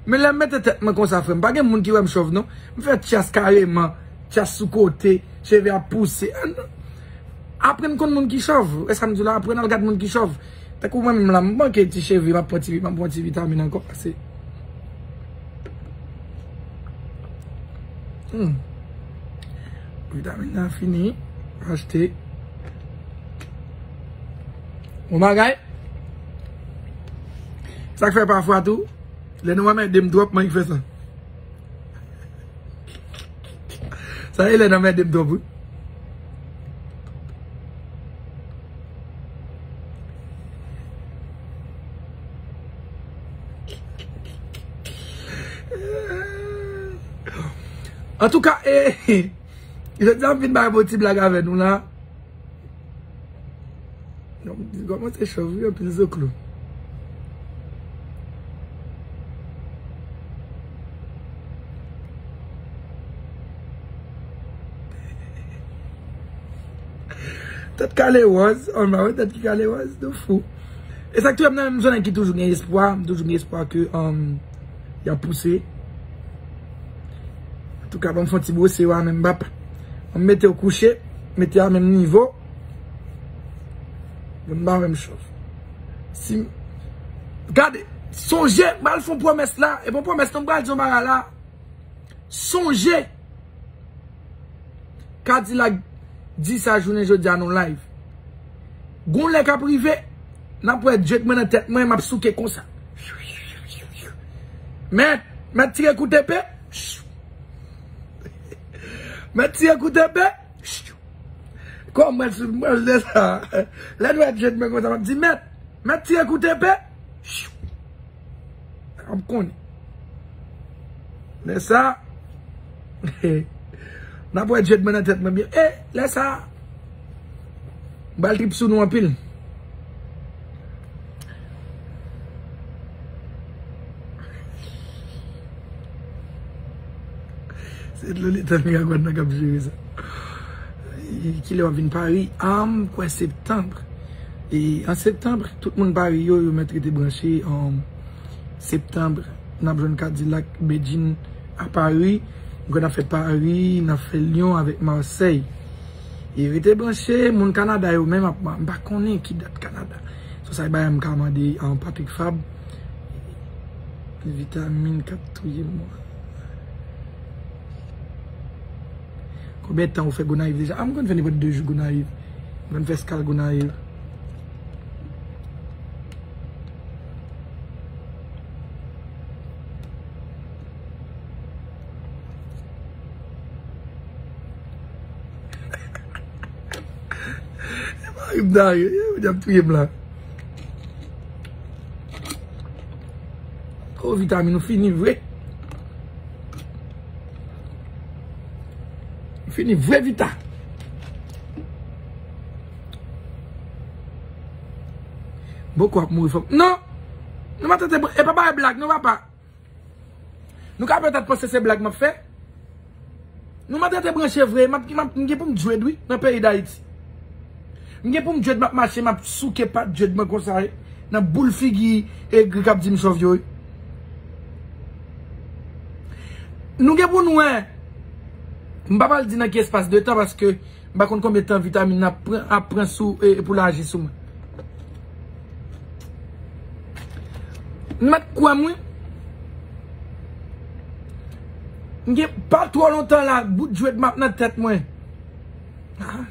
Men lè m mete tèt mwen konsa, frè m, pa gen moun ki wè m chòv, non. M fè tyas kareman, tyas sou kote, cheve ap pouse. Aprann konn moun ki chòv. E sa m di w la, aprann al gad moun ki chòv. Tankou mwen menm la, m manke ti cheve, m ap pran ti, m ap pran ti vitamin ankò, pase. Hmm. Vitamin nan fini, achte. Bon bagay. Sa k fè pafwa tou, lè nou anmède m twòp, mwen ki fè sa. Sa e lè nou anmède m twòp, wi. Antouka, e, jodi a m vin bay yon ti blag avè nou la. Donk, li kòmanse chòv, wi, anpil zoklo. Tèt kale wòz, oh, m pa wè tèt ki kale wòz, de fou. E sa k touye m nan menm zòn ki toujou gen espwa, m toujou gen espwa ke, um, y ap pouse. Antouka, ban m fè yon ti bwose w a menm, m p ap, ban m mete w kouche, mete a menm nivo. Bon, m pa menm chòv. Si, gade, sonje, m pral fè yon pwomès la, e bon pwomès non, m pral di yon bagay la. Sonje, Kadilak di sa jounen jodi a nan live. Gon lè k ap rive, n ap wè Drake mwen nan tèt mwen, m ap souke konsa. Mèt, mèt tire kout epe. Mèt tire kout epe. Kòman sou mwen de sa? Lè nou wè jèt mwen konsa, m ap di, mèt, mèt tire kout epe. M ap konnen. Lè sa, n ap wè jèt mwen nan tèt mwen byen. E, lè sa, m pral trip sou nou anpil. Se Lolita Miragwàn nan k ap jere sa. E, kilè w ap vin Paris? Ah, m kwè septanm. E an septanm, tout moun Paris yo, yo mèt rete branche. An septanm, n ap jwenn Kadilak, Bedjine a Paris. M kwè n ap fè Paris, n ap fè Lyon avèk Marseille. E rete branche, moun Kanada yo menm ap, m pa konnen ki dat Kanada. Sou sa, e bagay m ka mande an Patrick Fab. Vitamin k ap touye mwen. Konbyen tan ou fè Gonayiv deja? Ah, m konn fè nenpòt de jou Gonayiv. M konn fè eskal Gonayiv. Mari m ta ye, y ap touye m la. Ko vitamin ou fini vre. Ou fini vre, Vita. Boko ap mouri fòk. Non! Nou mèt tande, e pa bay blag, non, papa. Nou ka petèt panse se blag m ap fè. Nou mèt rete branche vre, m ap, m ap, m gen pou m dread, wi, nan peyi Dayiti. M gen pou m dread, m ap mache, m ap souke pat dread mwen konsa, wi, nan boul figi egri k ap di m chòv yo, wi. Nou gen pou n wè, m pa pral di nan ki espas de tan, paske m pa konn konbyen tan vitamin ap pran, ap pran sou, e, pou l aji sou mwen. Nou mèt kwè m, wi. M gen pa twò lontan la, bout dread m ap nan tèt mwen. Ah.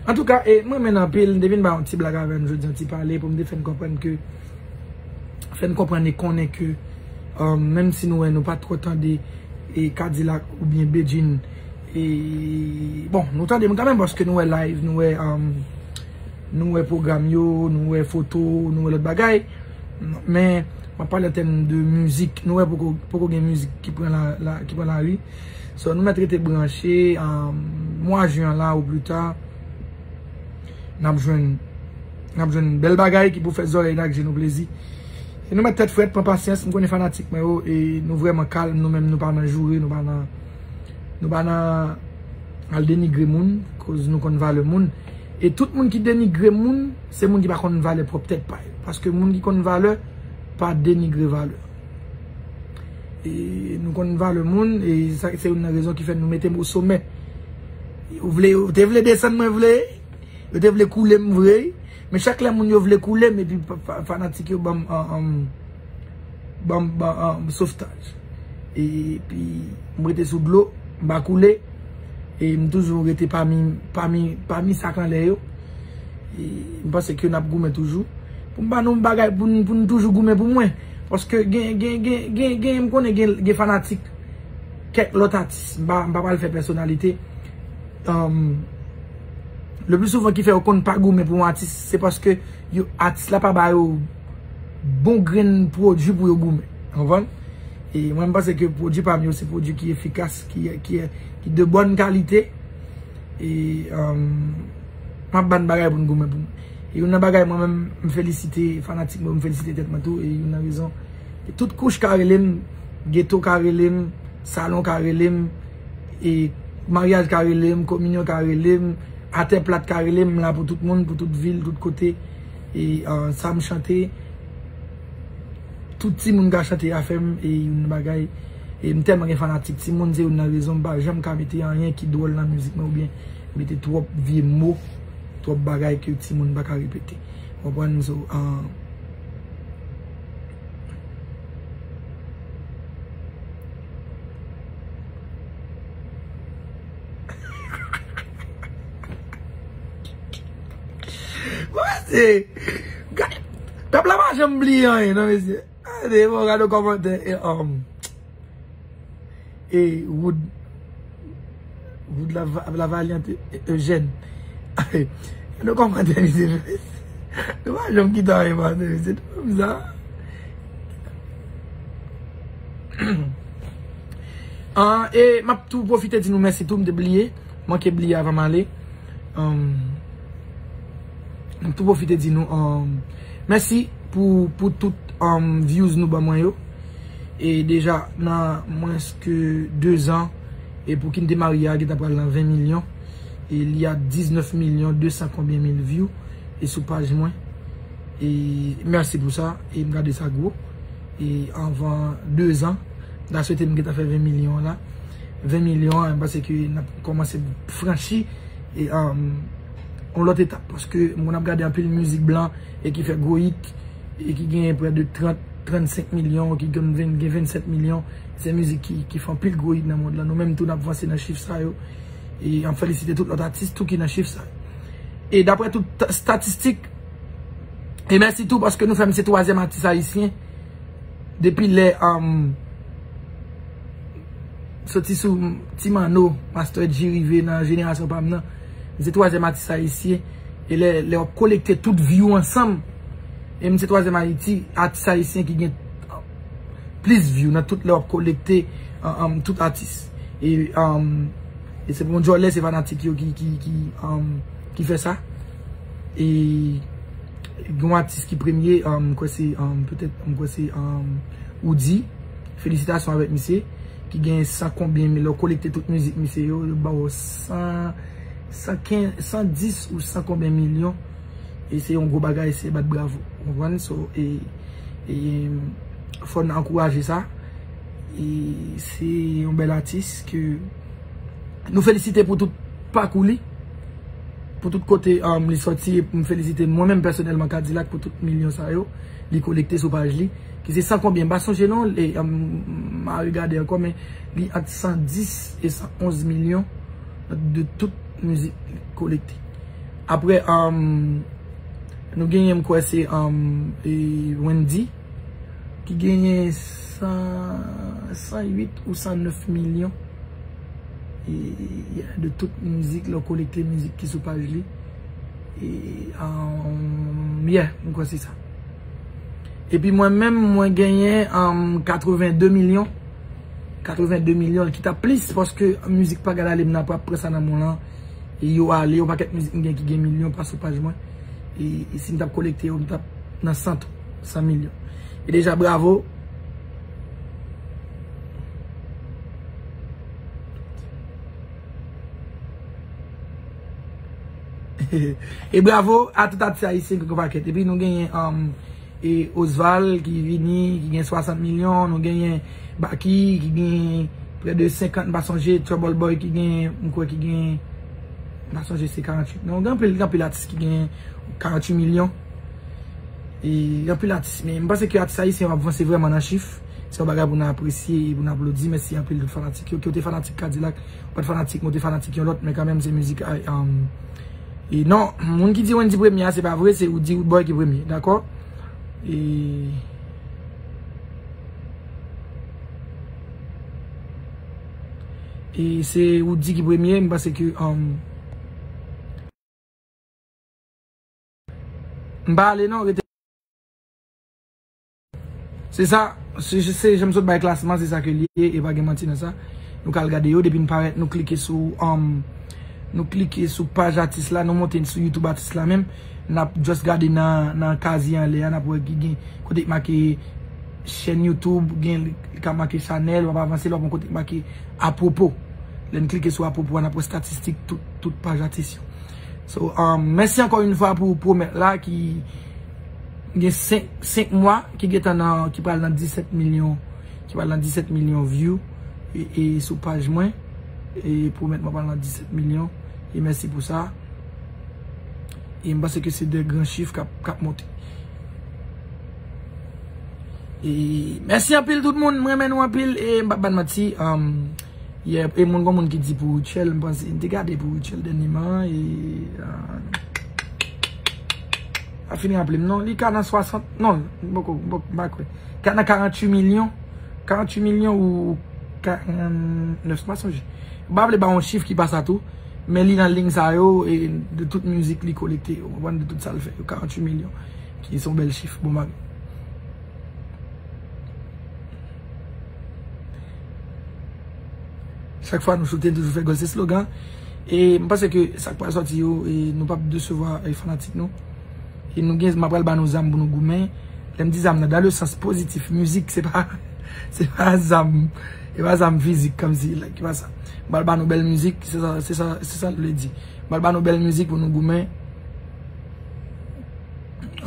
Antouka, e, mwen renmen n anpil, m te vin ba yon ti blag avè n jodi, yon ti pale pou m te fè n konprann ke, fè n konprann e konnen ke, um, menm si nou wè nou pa twò tande, e, Kadilak oubyen Bedjine, e, bon, nou tande m kanmenm paske nou wè live, nou wè, um, nou wè pwogram yo, nou wè foto, nou wè lòt bagay. Men, m ap pale an tèm de mizik, nou wè poko, poko gen mizik ki pran la, la, ki pran lari. So, nou mèt rete branche, um, mwa jen an la ou pli ta, n ap jwenn, n ap jwenn bèl bagay ki pou fè zòrèy n ak je nou plezi. E nou mèt tèt frèt, pran pasyans, m konnen fanatik mwen yo, e nou vrèman kalm, nou menm nou pa nan joure, nou pa nan, nou pa nan al denigre moun, koz nou konn valè moun. E tout moun ki denigre moun, se moun ki pa konn valè pwòp tèt pa yo. Paske moun ki konn valè, pa denigre valè. E nou konn valè moun, e sa, se youn nan rezon ki fè nou mete m o somè. Yo vle, yo te vle desann mwen vre, yo te vle koule m vre, men chak lè moun yo vle koule m, epi fa-, fa-, fanatik yo ban m, an, an, ban m, ban, an, sovtaj. Epi m rete sou dlo, m pa koule, e m toujou rete pami, pami, pami sa k anlè yo. E m panse ke n ap goumen toujou. Pou m ba nou bagay, pou n, pou n toujou goumen pou mwen. Paske gen, gen, gen, gen, gen, m konnen gen, gen fanatik kèk lòt atis. M pa, m pa pral fè pèsonalite. Um, le pli souvan ki fè yo konn pa goumen pou yon atis, se paske yo, atis la pa ba yo bon grenn pwodui pou yo goumen. Ou konprann? E mwen, m panse ke pwodui pami yo, se pwodui ki efikas, ki, ki, ki de bòn kalite. E, um, m ap ba n bagay pou n goumen pou mwen. E youn nan bagay mwen menm, m felisite fanatik mwen, m felisite tèt mwen tou. E youn nan rezon, e tout kouch ka rele m, geto ka rele m, salon ka rele m, e maryaj ka rele m, kominyon ka rele m, atè plat ka rele m, m la pou tout moun, pou tout vil, tout kote. E, uh, sa m chante, tout timoun ka chante afè m, e youn nan bagay, e m tèlman gen fanatik timoun, se youn nan rezon m pa janm ka mete anyen ki dwòl nan mizik mwen, oubyen mete twòp vye mo, twòp bagay ke timoun pa ka repete. Ou konprann? So, uh, Se, gade, pèp la pa janm bliye anyen, non, mesye. Gade, bon, gade yon kòmantè, e, um, e, Wood, Wood la, la Valiante, e, Eugène. Gade yon kòmantè, mesye. Nou pa janm kite anyen pase, mesye. Tout moun sa. Ah, e m ap tou pwofite di nou mèsi tou, m te bliye. Manke bliye avan m ale. Um, m ap tou pwofite di nou, um, mèsi pou, pou tout, um, views nou ban mwen yo. E deja nan mwens ke de zan, e pou ki n te marye a, gentan pral nan ven milyon. E li a diznèf milyon de san konbyen mil view. E sou paj mwen. E mèsi pou sa. E m gade sa gwo. E anvan de zan, m ta swete m gentan fè ven milyon an la. Ven milyon an, m panse ke n ap kòmanse franchi e, um, yon lòt etap. Paske m konn ap gade anpil mizik blan e ki fè gwo hit e ki genyen prè de trant, trannsenk milyon, ki gen, gen vennsèt milyon. Se mizik ki, ki fè anpil gwo hit nan mond lan. Nou menm tou n ap vanse nan chif sa yo. E m ap felisite tout lòt atis tou ki nan chif sa yo. E daprè tout ta-, statistik, e mèsi tou paske nou fè m se twazyèm atis ayisyen depi lè, um, soti sou Ti Manno, Master G rive nan jenerasyon pa m nan. M se twazyèm atis ayisyen. E lè, lè w ap kolekte tout view ansanm, e m se twazyèm Ayiti, atis ayisyen ki gen plis view nan tout lè w ap kolekte, um, um, tout atis. E, um, e se pou yon djòlè, se fanatik yo ki, ki, ki, um, ki fè sa. E gen yon atis ki premye, um, m kwè se, um, petèt, m kwè se, um, Woody. Felisitasyon avèk misye, ki gen san konbyen mil, lè w kolekte tout mizik misye yo, yo ba w san, san kenz, san dis ou san konbyen milyon. E se yon gwo bagay, se bat bravo. Ou konprann? So, e, e, fò n ankouraje sa. E se yon bèl atis ke nou felisite pou tout pakou li, pou tout kote, um, li sòti, e pou m felisite mwen menm pèsonèlman Kadilak pou tout milyon sa yo li kolekte sou paj li, ki se san konbyen, m pa sonje non, e, um, m a regade ankò, men li ant san dis e san onz milyon de tout mizik li kolekte. Apre, um, nou genyen, m kwè se, um, e, Wendy, ki genyen san, san uit ou san nèf milyon, e, yeah, de tout mizik, lè w kolekte mizik ki sou paj li. E, um, yeah, m kwè se sa. Epi mwen menm, mwen genyen, um, katreven de milyon. Katreven de milyon, ki ta plis, paske mizik pa gad ale m nan pa pran sa nan men w lan. E yo ale, yon pakèt mizik m gen ki gen milyon pa sou paj mwen. E, e si m t ap kolekte yo, m t ap nan san, san milyon. E deja, bravo. E bravo a tout atis ayisyen ki gen pakèt. Epi nou genyen, um, e Osval ki vini, ki gen swasant milyon, nou genyen Baky ki gen prè de senkant, m pa sonje, Trouble Boy ki gen, m kwè ki gen, m pa sonje se karanntuit. Non, gen anpil, gen anpil atis ki gen karanntuit milyon. E gen anpil atis, men m panse ke atis ayisyen yo ap vanse vrèman nan chif. Se yon bagay pou nou apresye e pou nou aplodi. Mèsi anpil tout fanatik yo. Ke w te fanatik Kadilak, ou pa t fanatik mwen, ou te fanatik yon lòt, men kanmenm se mizik a, um, e non, moun ki di Wendy premye a, se pa vre, se Woody Roodboy ki premye, dakò? E, e se Woody ki premye, m panse ke, um, m pa ale non, rete. Se sa, se, se jan m sot bay klasman, se sa ke li ye, e pa gen manti nan sa. Nou ka al gade yo, depi n parèt, nou klike sou, um, nou klike sou paj atis la, nou monte sou YouTube atis la menm. N ap just gade nan, nan kazye anlè a, n ap wè ki gen kote k make chèn YouTube, gen li, li ka make chanèl, w ap avanse, l w ap wè kote k make apwopo. Lè n klike sou apwopo a, n ap wè statistik tout, tout paj atis yo. So, um, mèsi ankò yon fwa pou pwomèt la ki gen senk, senk mwa, ki gentan nan, ki pral nan disèt milyon, ki pral nan disèt milyon view, e, e sou paj mwen, e pwomèt mwen pral nan disèt milyon, e mèsi pou sa. E m panse ke se de gran chif k ap, k ap monte. E mèsi anpil tout moun, m renmen nou anpil, e m p ap bann manti, um, Yeah, e moun, gon moun ki di pou Rutshelle, m panse, m te gade pou Rutshelle dènyèman, e, ah, Pa fin raple m non, li ka nan swasant, non, m poko, m poko, m pa kwè. Ka nan karanntuit milyon, karanntuit milyon ou karannèf, m pa sonje. M pa vle ba yon chif ki pa sa tou, men li nan liy sa yo, e de tout mizik li kolekte yo, w konprann, de tout sa l fè yo, karanntuit milyon, ki se yon bèl chif, bon bagay. Chak fwa nou choute, nou toujou fè gòl, se slogan. E m panse ke sa k pral sòti yo, e nou p ap desevwa, e, fanatik nou. E nou gen, m ap pral ba nou zam pou nou goumen. Lè m di zam nan, dans le sens positif, mizik, se pa, se pa zam, se pa zam fizik, kòmsi, like, se pa sa. M pral ba nou bèl mizik, se sa, se sa, se sa l vle di. M pral ba nou bèl mizik pou nou goumen.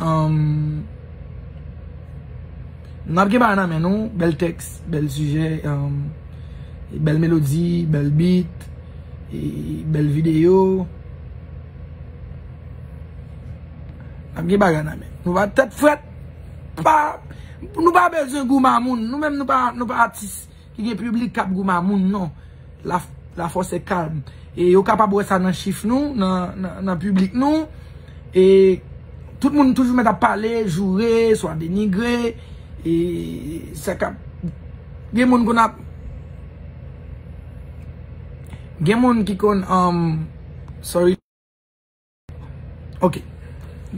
Anm, n ap gen bagay nan men nou, bèl tèks, bèl sijè, anm, bèl melodi, bèl beat, e bèl videyo. N ap gen bagay nan men. Nou pa tèt frèt, pa, nou pa bezwen goumen moun. Nou menm nou pa, nou pa atis ki gen piblik k ap goumen moun, non. La, la force est calme. E yo kapab wè sa nan chif nou, nan, nan, nan piblik nou. E tout moun toujou mèt ap pale, joure, swa denigre. E sa k ap, gen moun konn ap, gen moun ki konn, um, sorry. Ok.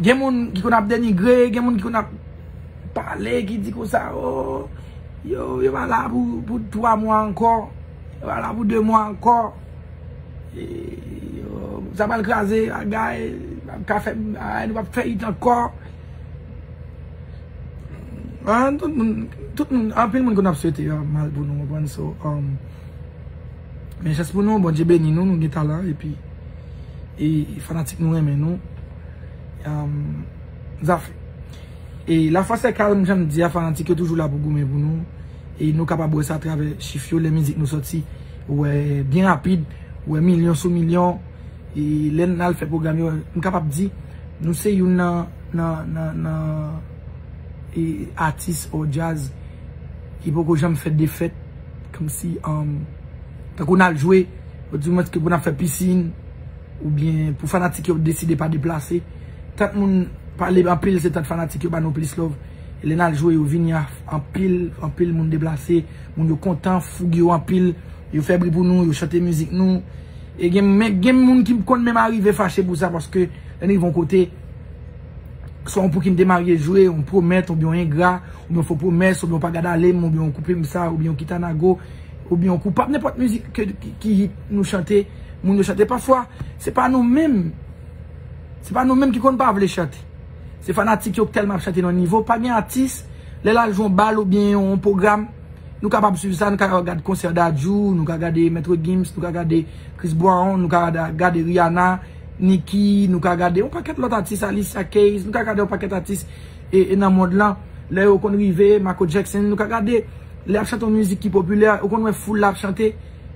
Gen moun ki konn ap denigre, gen moun ki konn ap pale, ki di konsa, oh, yo, yo pa la pou, pou twa mwa ankò, yo pa la pou de mwa ankò. E, yo, sa pral kraze bagay, pa ka fè, ay, nou p ap fè it ankò. Ah, tout moun, tout moun, anpil moun konn ap swete, ah, mal pou nou, konprann? So, um, men chans pou nou, Bondye beni nou, nou gen talan, epi, e, fanatik nou renmen nou. Um, zafè. E la force est calme, jan m di a, fanatik yo toujou la pou goumen pou nou. E nou kapab wè sa atravè chif yo, lè mizik nou sòti, ou wè byen rapid, ou wè milyon sou milyon. E lè n al fè pwogram yo, m kapab di, nou se youn nan, nan, nan, nan, e, atis o djaz ki poko janm fè defèt, kòmsi, um, tankou n al jwe, ou di mwen ke pou n ap fè pisin, oubyen pou fanatik yo deside pa deplase. Tant moun pale anpil, se tant fanatik yo ba nou plis love. E lè n al jwe, yo vini a anpil, anpil moun deplase, moun yo kontan, foug yo anpil, yo fè bri pou nou, yo chante mizik nou. E gen, men, gen moun ki konn menm arive fache pou sa, paske lè n rive yon kote, swa yon pou ki m te marye jwe, yon pwomèt, oubyen yon engra, oubyen yon fo pwomès, oubyen yon pa gad ale m, oubyen yon koupe m sa, oubyen yon kite anago, oubyen yon koupab, nenpòt mizik ke, ki, ki hit nou chante, moun yo chante. Pafwa, se pa nou menm, se pa nou menm ki konn pa vle chante. Se fanatik yo k tèlman ap chante nan nivo, pa gen atis, lè l al jwe yon bal oubyen yon pwogram, nou kapab swiv sa, nou ka gad konsè Dadju, nou ka gade Maître Gims, nou ka gade Chris Brown, nou ka gade, gade Rihanna, Nicki, nou ka gade yon pakèt lòt atis, Alicia Keys, nou ka gade yon pakèt atis e, e nan mond lan, lè yo konn rive, Michael Jackson, nou ka gade, lè y ap chante yon mizik ki popilè, ou konn wè foul la ap chante,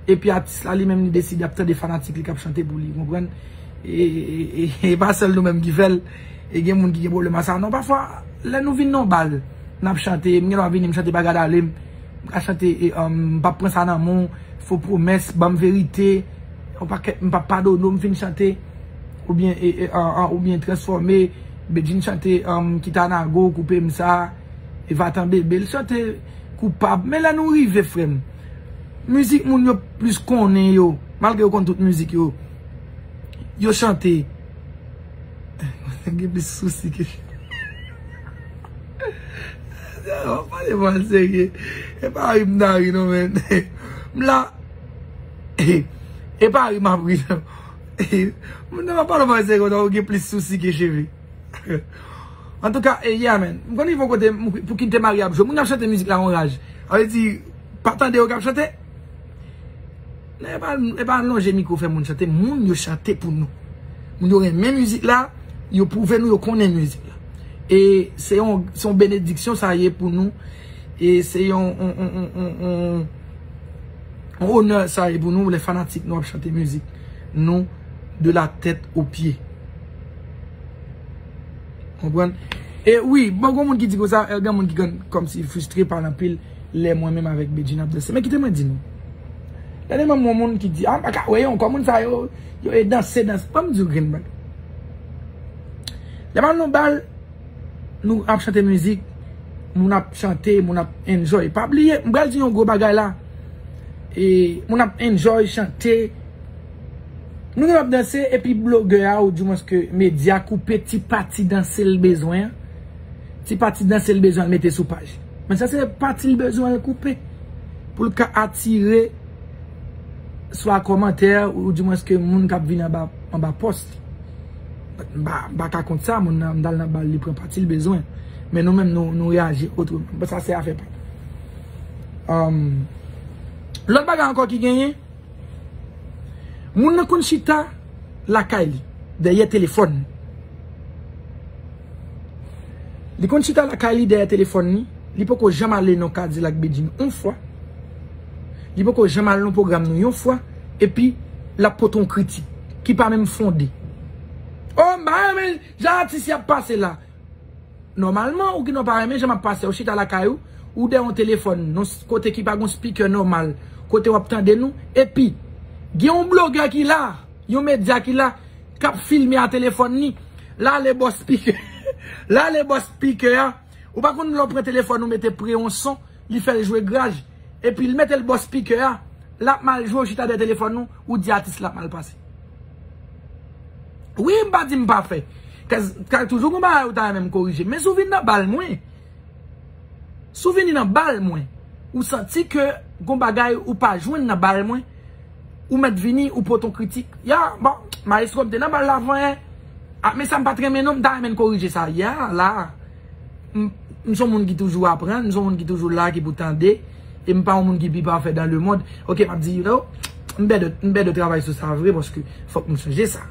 epi atis la li menm li deside ap tande fanatik li k ap chante pou li, konprann? E, e, e, e pa sèl nou menm ki fè l, e gen moun ki gen pwoblèm ak sa. Non, pafwa, lè nou vin nan yon bal, n ap chante, m gen dwa vini, m chante pa gad ale m, m ka chante, e, um, m p ap pran sa nan men w, fo pwomès, ban m verite, yon pakèt, m p ap padone w, m fin chante, oubyen, e, e, an, an, oubyen transfòme, Bedjine chante, um, kite anago, koupe m sa, e va tann bebe, l chante koupab. Men lè nou rive, frè m, mizik moun yo plis konnen yo, malgre yo konn tout mizik yo, yo chante. Gen plis sousi ke. Pale mwen serye. E pa ri m ta ri non, men. M la. E pa ri m ap ri non. Moun nan pa pale mwen serye kontan, ou gen plis sousi ke cheve. Antouka, e, yeah, man. M konn rive yon kote, m, pou ki m te marye ap jwe. Moun ap chante mizik la yon raj. Sa vle di, pa tande yo k ap chante? Non, e pa, e pa lonje mikwo fè moun chante. Moun yo chante pou nou. Moun yo renmen mizik la, yo pwouve nou yo konnen mizik la. E se yon, se yon benediksyon sa ye pou nou. E se yon, yon, yon onè sa ye pou nou, lè fanatik nou ap chante mizik nou de la tèt o pye. Konprann? E wi, bon, gen moun ki di konsa, e, gen moun ki konn kòmsi fristre, pale anpil, lè mwen menm avèk Bedjine ap danse. Men kite mwen di nou. Lè gen yon moun ki di, ah, m pa ka wè yo ankò, moun sa yo, yo e danse, danse. Ban m di w grenn bagay. Lè m al nan bal, Nou ap chante mizik, moun ap chante, moun ap enjoy. Pa bliye, m pral di yon gwo bagay la. E, moun ap enjoy, chante. Nou gen ap danse, epi blogè a, ou di mwens ke medya koupe ti pati danse l bezwen an. Ti pati danse l bezwen l mete sou paj. Men sa se pati l bezwen l koupe. Pou l ka atire swa kòmantè, ou di mwens ke moun k ap vin anba, anba pòs. M pa, m pa ka kont sa, moun nan, m t al nan bal, li pran pati l bezwen. Men nou menm, nou, nou reyaji otreman. Bon, sa se afè pa nou. Um, lòt bagay ankò ki genyen, moun nan konn chita lakay li, dèyè telefòn. Li konn chita lakay li dèyè telefòn li. Li poko janm ale nan Cadillac Bedjine yon fwa. Li poko janm al nan pwogram nou yon fwa. Epi, l ap pote yon kritik ki pa menm fonde. Oh, m pa renmen jan atis y ap pase la. Nòmalman, ou ki nan pa renmen jan m ap pase, ou chita lakay ou, ou dèyè yon telefòn, nan s- kote ki pa gon speaker nòmal, kote w ap tande nou. Epi, gen yon blogè ki la, yon medya ki la, k ap filme a telefòn li. L ale bò speaker. L ale bò speaker a. Ou pa konn lè w pran telefòn ou mete pre yon son, li fè l jwe graj. Epi l mete l bò speaker a. L ap mal jwe, ou chita dèyè telefòn ou, ou di atis la ap mal pase. Wi, m pa di m pa fè. Kaz, kaz toujou gon bagay ou ta renmen m korije. Men si w vin nan bal mwen, si w vini nan bal mwen, ou santi ke gon bagay ou pa jwenn nan bal mwen, ou mèt vini, ou pote yon kritik. Ya, bon, mayestwo, m te nan bal la avan yè. Ah, men sa m pa t renmen non, m ta renmen n korije sa. Ya, la. M, m se yon moun ki toujou aprann, m se yon moun ki toujou la, ki pou tande. E m pa yon moun ki pi pafè dans le monde. Ok, m ap di, you know, m bèdo, m bèdo travay sou sa vre, paske fòk m chanje sa.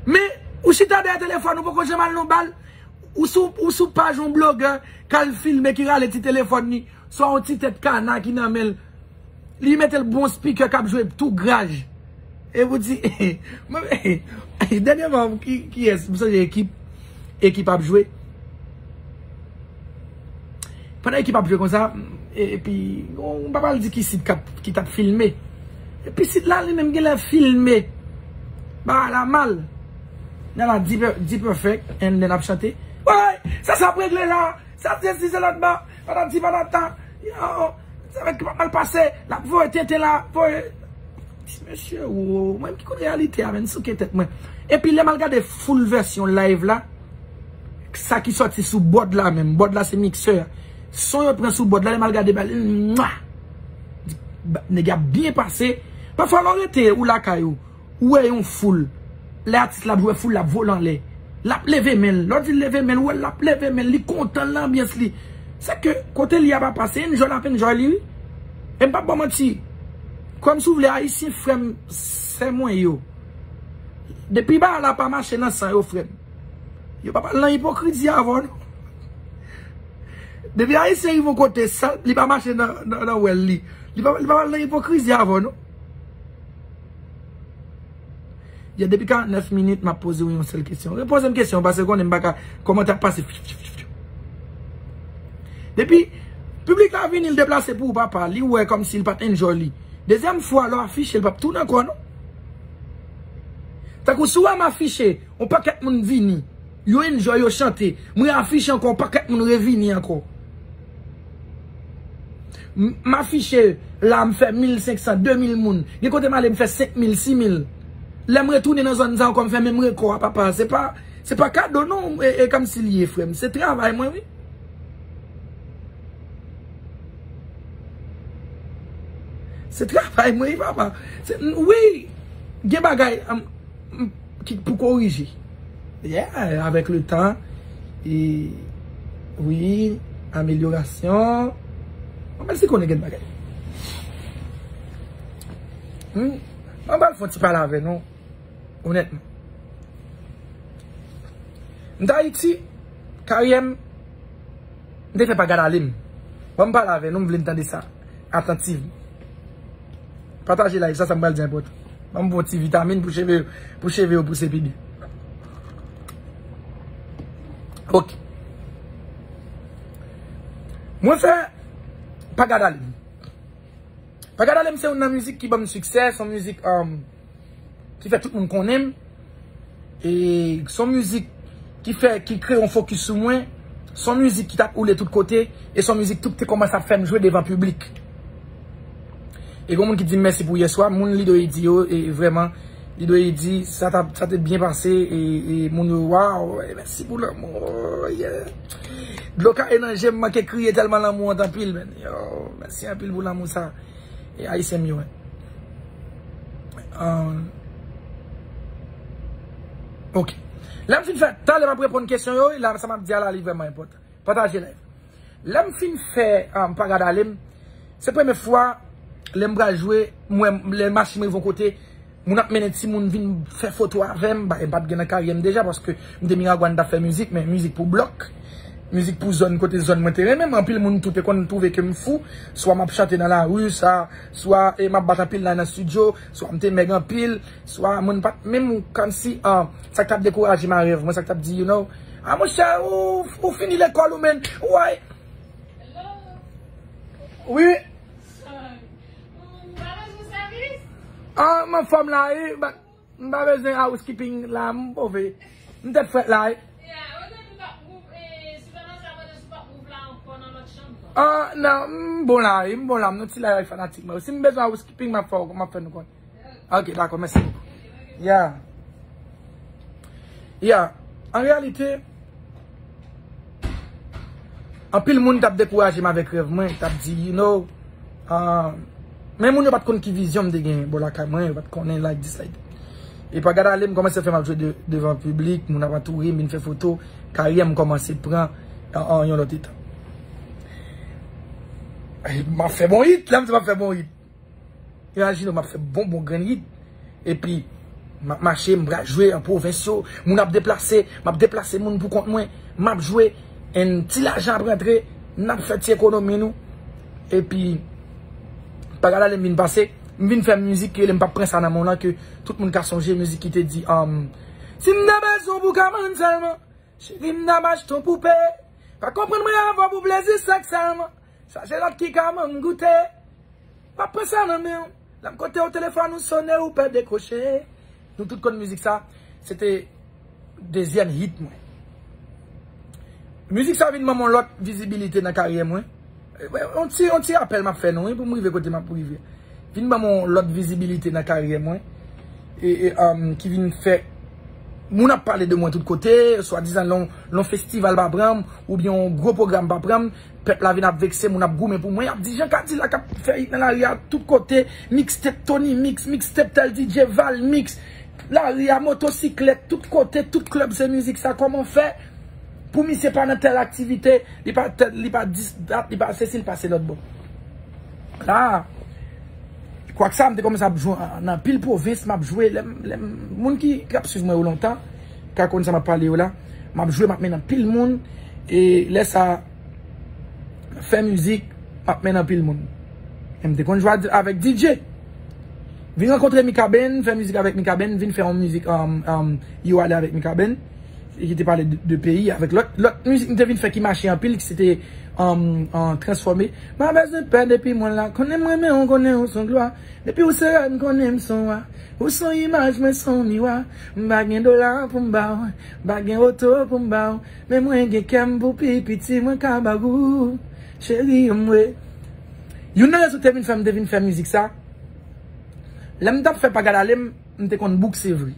Men, ou chita dèyè telefòn, ou poko janm al nan bal, ou sou, ou sou paj yon blogè, k al filme, ki rale ti telefòn li, swa yon ti tèt kana ki nan men l, li mete l bon speaker k ap jwe tou graj. E pou di, mwen, dènyèman, ki, kiyès, m sonje Ekip, Ekip ap jwe. Pandan Ekip ap jwe konsa, e- epi, yon, m pa pral di ki sit k ap, ki t ap filme. Epi sit la, li menm genlè filme. Bagay la mal. Nèg la di, di perfect, and then ap chante. Woy, sa, sa ap regle la. Sa, se si, se lòt ba. Patati, patata. Yo, sa va mal pase. L ap voye tenten la, voye. Ti mesye, wo, mwen ki konn reyalite a, men, souke tèt mwen. Epi lè m al gade full vèsyon live la, sa ki sòti sou bòd la menm, bòd la se miksè a. Son yo pran sou bòd la, lè m al gade bal, mwa! Nèg ap byen pase. Pafwa lè w rete ou lakay ou, ou wè yon foul. Lè atis la ap jwe, foul la ap vole anlè. L ap leve men l. Lè w di l leve men l, ou wè l ap leve men l, li kontan, l nan anbyans li. Se ke kote li a pa pase, enjoy l ap enjoy li, wi. E m p ap ba w manti. Kwè m si w vle, Ayisyen frè m, sè mwen yo. Depi bagay la pa mache nan san yo, frè m. Yo p ap al nan ipokrizi avè w, non. Depi Ayisyen rive yon kote, sa, li pa mache nan, nan, nan wèl li. Li pa, li p ap al nan ipokrizi avè w, non. Ya, depi karannèf minit, m ap poze w yon sèl kesyon. Repoze m kesyon, paske konnen m pa ka, kòmantè ap pase. Depi piblik la vini, l deplase pou ou, papa, li wè kòmsi l pa t enjoy li. Dezyèm fwa, lè w afiche, l p ap tounen ankò, non. Tankou si w wè m afiche, yon pakèt moun vini. Yo enjoy, yo chante. Mwen afiche ankò, yon pakèt moun revini ankò. M, m afiche la, m fè mil senk san, de mil moun. Gen kote m ale, m fè senk mil, sis mil. Lè m retounen nan zòn sa ankò, m fè menm rekò a, papa. Se pa, se pa kado, non, e, e kòmsi li ye, frè m. Se travay mwen, wi. Se travay mwen, wi, papa. Se, wi, gen bagay, um, um, ki pou korije. Yeah, avèk le tan, e, wi, amelyorasyon. Mwen menm si konnen gen bagay. Hmm? Mwen pral fè yon ti pale avè nou. Onètman. M t Ayiti, karyè m, m te fè pa gad ale m. Ban m pale avè nou, m vle n tande sa atantivman. Pataje live sa, sa m pral di enpòtan. Ban m bon ti vitamin pou cheve, pou cheve yo pouse pi byen. Ok. Mwen fè pa gad ale m. Pa gad ale m se youn nan mizik ki ban m siksè, se yon mizik, um, ki fè tout moun konnen m. E se yon mizik ki fè, ki kreye yon fokis sou mwen, se yon mizik ki t ap woule tout kote, e se yon mizik tou ki te kòmanse ap fè m jwe devan piblik. E gen moun ki di m mèsi pou yèswa, moun Lido Eddy yo, e vrèman, Lido Eddy, sa t ap, sa te byen pase, e, e moun yo, waw, e mèsi pou lanmou, yeah. Dlo kaye nan je m, manke kriye tèlman lanmou an t anpil, men. Yo, mèsi anpil pou lanmou sa. E ayisyen m yo, en. Um, ok. Lè m fin fè, talè m ap reponn kesyon yo, wi, la, sa m ap di a la, li vrèman enpòtan. Pataje live. Lè m fin fè, um, Pa Gad Ale m, se premye fwa, lè m pral jwe, m wè, lè machin m rive yon kote, moun ap mennen timoun vin fè foto avè m, bagay m pa t gen nan karyè m deja, paske m te Miragwàn, m t ap fè mizik, men mizik pou blòk, mizik pou zòn, kote zòn mwen te renmen m. Anpil moun tou te konn twouve ke m fou, swa m ap chante nan lari, sa, swa, e, m ap bat anpil nan, nan estidyo, swa m te mèg anpil, swa moun pa t menm kòmsi, ah, sa k t ap dekouraje m a rèv mwen, sa k t ap di, you know, ah, monchè, ou, ou fini lekòl ou, men, why? Wi. Ah, m anfòm la, wi, but m pa bezwen housekeeping la, m pove. M tèt frèt la, wi. Ah, non, m bon la, wi, m bon la, m nan ti live fanatik mwen. Si m bezwen housekeeping, m ap fè, m ap fè nou konnen. Ok, dakò, mèsi bokou. Ya. Ya. An reyalite, anpil moun t ap dekouraje m avèk rèv mwen, t ap di, you know, ah, men moun yo pa t konn ki vizyon m te gen bò lakay mwen, yo pa t konnen like this, like that. E Pa Gad Ale m kòmanse fè m ap jwe de, devan piblik, moun ap antoure m, vin fè foto, karyè m kòmanse pran, ah, ah, yon lòt eta. E m ap fè bon hit, lè m di m ap fè bon hit. Imajine w, m ap fè bon, bon grenn hit. Epi, m ap mache, m pral jwe an pwovens yo. Moun ap deplase, m ap deplase moun pou kont mwen. M ap jwe, and ti lajan ap rantre, n ap fè ti ekonomi nou. Epi, Pa Gad Ale m vin pase, m vin fè mizik ki rele M p ap pran sa nan men w lan, ke tout moun ka sonje, mizik ki te di, um, si m ta bezwen w pou kabann sèlman, cheri, m t ap achte yon poupe. Pa konprann mwen avè w pou plezi sèks sèlman. Chache lòt ki ka ban m goute. M ap pran sa nan men w. Lè m kote w, telefòn ou sone, ou pè dekwoche. Nou tout konn mizik sa. Se te dezyèm hit mwen. Mizik sa vin ban m yon lòt vizibilite nan karyè mwen. E, yon ti, yon ti rapèl m ap fè nou, wi, pou m rive kote m ap rive. Vin ban m yon lòt vizibilite nan karyè mwen. E, e, um, ki vin fè moun ap pale de mwen tout kote, swadizan lè yon, lè yon festival pa pran m, oubyen yon gwo pwogram pa pran m, pèp la vin ap vekse, moun ap goumen pou mwen, y ap di Jean Cadillac ap fè hit nan lari a tout kote, mixtape Tony Mix, mixtape tèl D J Val Mix, lari a, motosiklèt, tout kote, tout klèb se mizik sa, kòman fè pou misye pa nan tèl aktivite, li pa tèl, li pa dis dat, li pa sesi, li pase lòt bò. La, kwak sa, m te kòmanse ap jwe nan anpil pwovens, m ap jwe, lè m, lè m, moun ki, k ap swiv mwen yo lontan, ka konn sa m ap pale yo la, m ap jwe, m ap mennen anpil moun, e lè sa, fè mizik, m ap mennen anpil moun. E m te konn jwe avèk D J. Vin rankontre Mikaben, fè mizik avèk Mikaben, vin fè yon mizik, um, um, Yo Ale avèk Mikaben, e ki te pale de, de peyi, avèk lòt, lòt mizik m te vin fè ki mache anpil, ki se te, um, um, Transfòme. M pa bezwen pè depi mwen la, konnen m renmen w, konnen w son glwa. Depi w se rèy, m konnen m son wa. Ou son imaj, mwen son miwa. M pa gen dola pou m ba w, m pa gen oto pou m ba w. Men mwen gen kè m pou pi piti, mwen ka ba w. Cheri m we. Youn nan rezon ki te vin fè m te vin fè mizik sa, lè m t ap fè Pa Gad Ale m, m te konn boukse vre.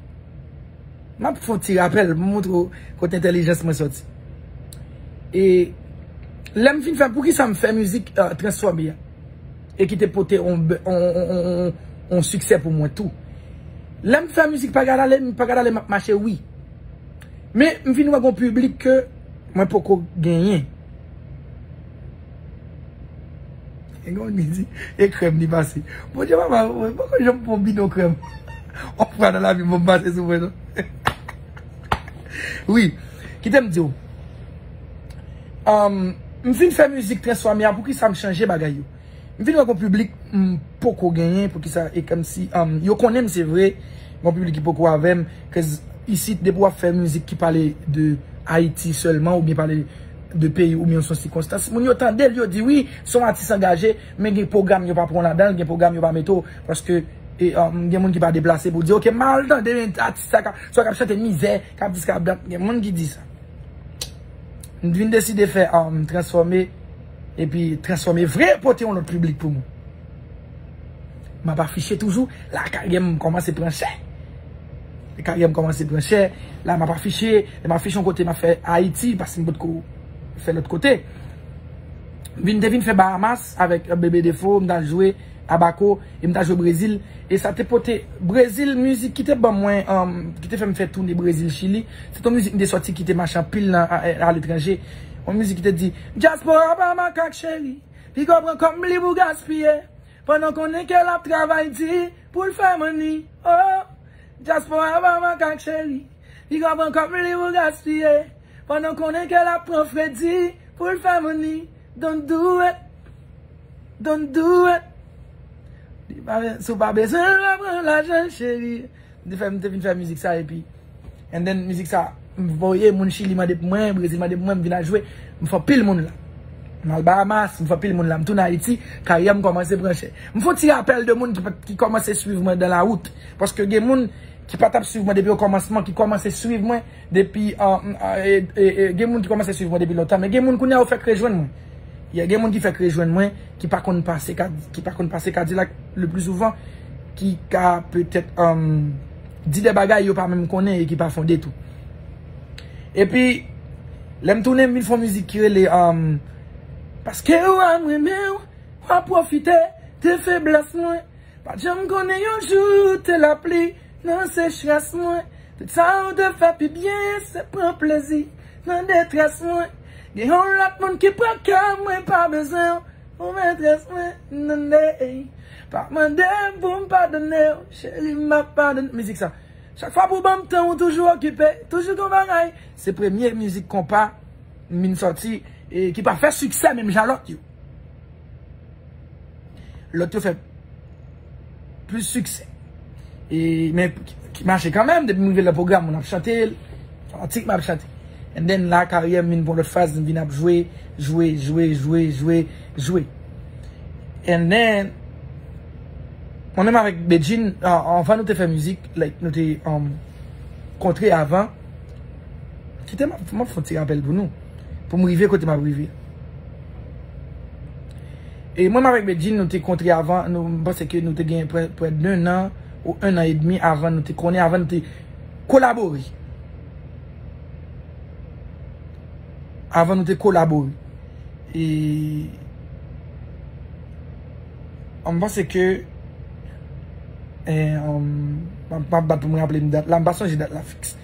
M ap fè yon ti rapèl pou m montre w kote entèlijans mwen sòti. E lè m fin fè, poukisa m fè mizik, eh, Transfòme a? E ki te pote yon, yon, yon, yon, yon, yon siksè pou mwen tou. Lè m fè mizik Pa Gad Ale, m Pa Gad Ale m ap mache, wi. Men, m vin wè gon piblik ke mwen poko genyen. E gen moun ki di, e krèm li pase. Bondye papa, mwen poko janm pran bidon krèm. On fwa nan lavi m, mwen pase sou mwen, non. Wi, kite m di w. Um, m fin fè mizik Transfòme a, poukisa m chanje bagay yo? M vin wè gon piblik m poko genyen, poukisa, e kòmsi, um, yo konnen m, se vre, gon piblik ki poko avè m, 'cause isit, depi w ap fè mizik ki pale de Ayiti sèlman, oubyen pale de peyi, oubyen sou sikonstans, moun yo tande l, yo di, wi, se yon atis angaje, men gen pwogram yo pa pran w ladan l, gen pwogram yo pa mete w, paske, e, um, gen moun ki pa deplase pou di, ok, m al tande, men atis sa ka, swa k ap chante mizè, k ap dis, k ap dat, gen moun ki di sa. M vin deside fè, um, transfòme, epi transfòme vre, pote yon lòt piblik pou mwen. M ap afiche toujou, la karyè m kòmanse pran chè. Karyè m kòmanse pran chè, la m ap afiche, lè m afiche yon kote, m ap fè Ayiti, paske m potko fè lòt kote. M vin, te vin fè Bahamas avèk, euh, Bebe Defo, m t al jwe Abaco, e m t al jwe Brezil. E sa te pote Brezil, mizik ki te ban mwen, um, ki te fè m fè toune Brezil, Chili. Se te yon mizik m te sòti ki te mache anpil nan, a, aletranje. Yon mizik ki te di, Dyaspora pa makak cheri, piga pran kòb li pou gaspiye. Pandan konnen ke l ap travay di pou l fè manni. Oh, dyaspora pa makak cheri, piga pran kòb li pou gaspiye. Pandan konnen ke l ap pran fredi pou l fè manni. Don't do it. Don't do it. Li pa, si w pa bezwen l, pa pran lajan, cheri. M te fè, m te vin fè mizik sa, epi, and then mizik sa, m voye, moun Chili mande pou mwen, Brezil mande pou mwen, m vin al jwe, m fè anpil moun la. M al Bahamas, m fè anpil moun la, m tounen Ayiti, karyè m kòmanse pran chè. M fè yon ti rapèl de moun ki, ki kòmanse swiv mwen dans la route. Paske gen moun ki pa t ap swiv mwen depi okòmansman, ki kòmanse swiv mwen depi, euh, euh, e, e, e, gen moun ki kòmanse swiv mwen depi lontan, men gen moun kounye a yo fèk rejwenn mwen. Yeah, gen moun ki fèk rejwenn mwen, ki pa konn pase Kad-, ki pa konn pase Kadilak le pli souvan, ki ka petèt, um, di de bagay yo pa menm konnen e ki pa fonde tou. Epi, lè m tounen, m vin fè yon mizik ki rele, um, Paske w a m renmen w, w a pwofite de feblès mwen. Pa t janm konnen yon jou te lapli nan sechrès mwen. Tout sa ou te fè pi byen, se pran plezi nan detrès mwen. Gen yon lòt moun ki pran kè mwen, pa bezwen w, ou metrès mwen, nande. Pa mande m pou m padone w, cheri, m ap padone. Mizik sa. Chak fwa pou ban m tan, ou toujou okipe, toujou gon bagay. Se premye mizik konpa m vin sòti, e ki pa fè siksè menm jan lòt yo. Lòt yo fè plis siksè. E, men ki, ki mache kanmenm, depi m rive nan pwogram, moun ap chante l, fanatik m ap chante. And then la, karyè m vin pran lòt faz, m vin ap jwe, jwe, jwe, jwe, jwe, jwe. And then, mwen menm avèk Bedjine, a-, anvan nou te fè mizik, like, nou te, um, kontre avan. Kite m, m ap fè yon ti rapèl pou nou, pou m rive kote m ap rive. E mwen avèk Bedjine, nou te kontre avan, nou, m panse ke nou te gen prè, prè de un an ou un an edmi avan nou te konnen, avan nou te kolabore. Avan nou te kolabore. E, m panse ke, e, um, m ap, m ap bat pou mwen raple m dat la, m pa sonje dat la fiks.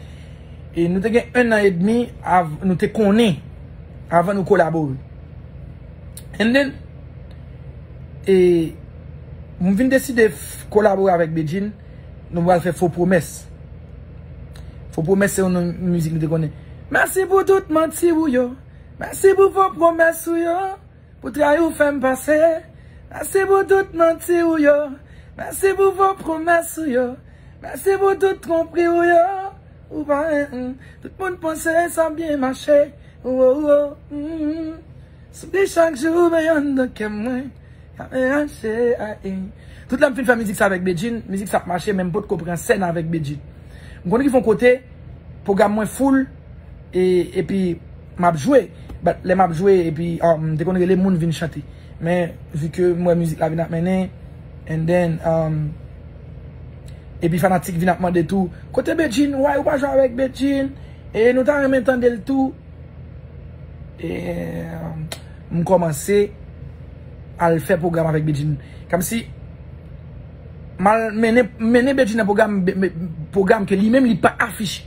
E nou te gen un an edmi av-, nou te konnen avan nou kolabore. And then, e, m vin deside f-, kolabore avèk Bedjine, nou pral fè Fo Pwomès. Fo Pwomès se yon non mizik nou te konnen. Mèsi pou tout manti ou yo. Mèsi pou fo pwomès ou yo. Pou trayi w fè m pase. Mèsi pou tout manti ou yo. Mèsi pou fo pwomès ou yo. Mèsi pou tout twonpri ou yo. Ou pa renmen. Tout moun panse sa byen mache. Ou, ou, ou, mm. Souri chak jou, men anndan kè mwen. Ka men rache, ay. Tout lè m fin fè mizik sa avèk Bedjine, mizik sa ap mache, men m potko pran sèn avèk Bedjine. M konn rive yon kote, pwogram mwen full, e, epi m ap jwe. But lè m ap jwe, epi, um, m te konn rele moun vin chante. Men, vi ke m wè mizik la vin ap mennen, and then, um, epi fanatik vin ap mande tou, "Kote Bedjine? Why ou pa jwe avèk Bedjine?" E nou ta renmen tande l tou. E, um, m kòmanse al fè pwogram avèk Bedjine. Kòmsi, m al mennen, mennen Bedjine nan pwogram, be-, be-, pwogram ke li menm li pa afiche.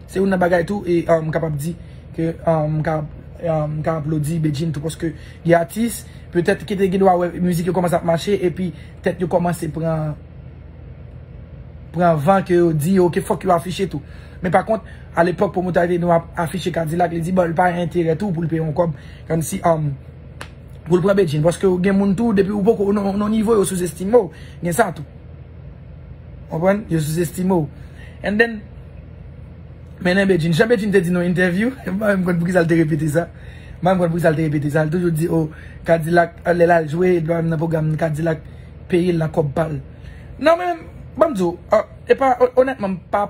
Se youn nan bagay tou, e, um, m kapab di ke, um, m ka, um, m ka aplodi Bedjine tou, paske gen atis, petèt ki te gen dwa wè mizik yo kòmanse ap mache, epi tèt yo kòmanse pran, pran van ke yo di, ok, fòk yo afiche tou. Men pa kont, alepòk, pwomotè a te di nou ap afiche Kadilak, li di, bon, li pa enterè tou pou l peye yon kòb, kòmsi, um, pou l pran Bedjine. Paske gen moun tou, depi ou poko nan, nan nivo, yo souzestime w. Gen sa tou. Konprann? Yo souzestime w. And then, mennen Bedjine. Jan Bedjine te di nan entèvyou, m pa menm konn poukisa l te repete sa. M pa menm konn poukisa l te repete sa. L toujou di, oh, Kadilak, lè l al jwe, l pa menm nan pwogram, Kadilak peye l nan kòb pa l. Non, men, ban m di w, ah, e pa, o-, onètman, m pa,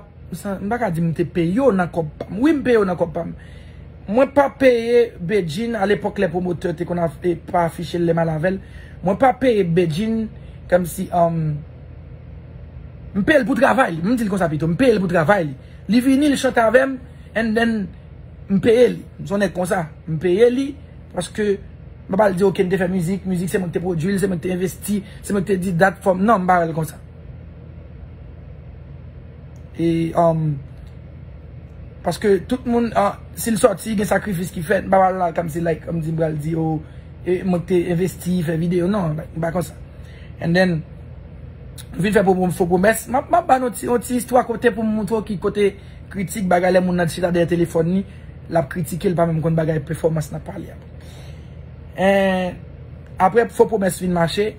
m pa ka di m te peye w nan kòb pa m. Wi, m peye w nan kòb pa m. Mwen pa peye Bedjine alepòk lè pwomotè te konn ap- e, pa afiche l lè m al avè l. Mwen pa peye Bedjine kòmsi um, m peye l pou travay li. M di l konsa pito, m peye l pou travay li. Li vini, li chante avè m, and then m peye li. M se yon nèg konsa. M peye li paske m pa ba l di ok, m te fè mizik, mizik se mwen ki te pwodui l, se mwen ki te envesti, se mwen ki te di dat fò m. Non, m pa wè l konsa. E, um, paske tout moun, ah, si l sòti, gen sakrifis ki fèt, m pa pral la kòmsi like, m di m pral di, oh, e mwen ki te envesti, fè videyo, non, like, m pa konsa. And then, vin fè pwo- fo pwomès, m ap m ap ba nou ti, yon ti istwa kote pou m montre w ki kote kritik, bagay lè moun nan chita dèyè telefòn li, l ap kritike, l pa menm konn bagay pèfòmans n ap pale a. Eh, apre fo pwomès fin mache,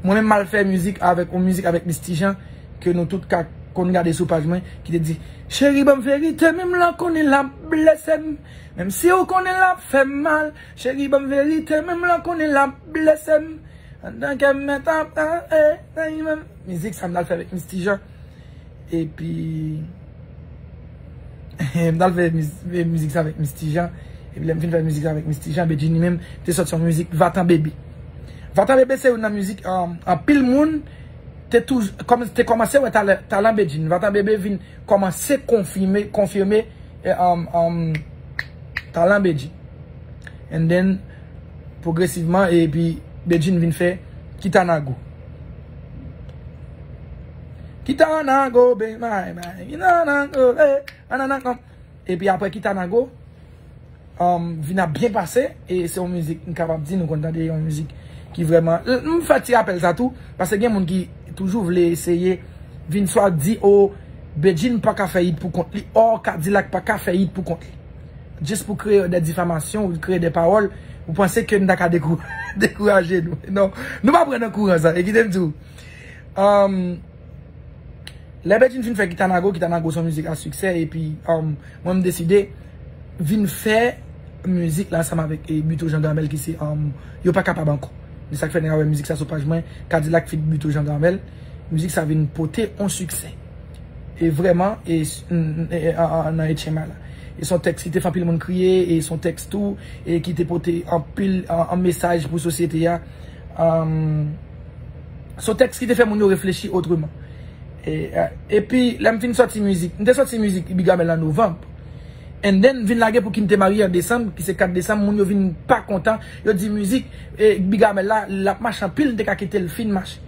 mwen menm m al fè mizik avèk, yon mizik avèk Misty Jean, ke nou tout ka konn gade sou paj mwen, ki te di, cheri ban m verite, menm lè w konnen l ap blese m, menm si w konnen l ap fè m mal, cheri ban m verite, menm lè w konnen l ap blese m, andan kè m mèt ap, eh, eh, eh, menm. Mizik sa m t al fè avèk Misty Jean. Epi, m t al fè miz- fè mizik sa avèk Misty Jean. Epi lè m fin fè mizik sa avèk Misty Jean, Bedjine li menm te sòti yon mizik Vatan Bebe. Vatan Bebe se youn nan mizik, um, anpil moun te touj- kòm- te kòmanse wè talan, talan Bedjine. Vatan Bebe vin kòmanse konfime, konfime, eh, um, um, talan Bedjine. And then, pwogresivman, epi Bedjine vin fè Kitanago. Kitanago, be, bay, bay, Kitanago, eh, anananan. Epi apre Kitanago, um, vin ap byen pase, e se yon mizik, m kapab di, nou konn tande yon mizik ki vrèman, m fè ti rapèl sa tou, paske gen moun ki toujou vle eseye vin swa di, oh, Bedjine pa ka fè hit pou kont li, or Kadilak pa ka fè hit pou kont li. Jis pou kreye de difamasyon, ou kreye de pawòl, ou panse ke n ta ka dekou- dekouraje nou. Non, nou pa pran nan kouran sa, e kite m di w. Um, lè Bedjine fin fè Kitanago, Kitanago se yon mizik a siksè, epi, um, mwen m deside vin fè mizik la ansanm avèk, e, Buteau Jean Gramel ki se, um, Yo pa kapab ankò. Se sa k fè nèg a wè mizik sa sou paj mwen, Kadilak feat Buteau Jean Gramel. Mizik sa vin pote yon siksè. E vrèman, e, s- n- n- e, e, an- an- nan H M A la. E se yon tèks ki te fè anpil moun kriye, e se yon tèks tou, e ki te pote anpil an, an mesaj pou sosyete a. Um, se yon tèks ki te fè moun yo reflechi otreman. E, e, epi, lè m fin sòti mizik, m te sòti mizik Bigamèl an novanm. And then, vin lage Pou ki n te marye an desanm, ki se kat desanm, moun yo vin pa kontan. Yo di mizik, e, Bigamèl la, l ap mache anpil, m te ka kite l fin mache.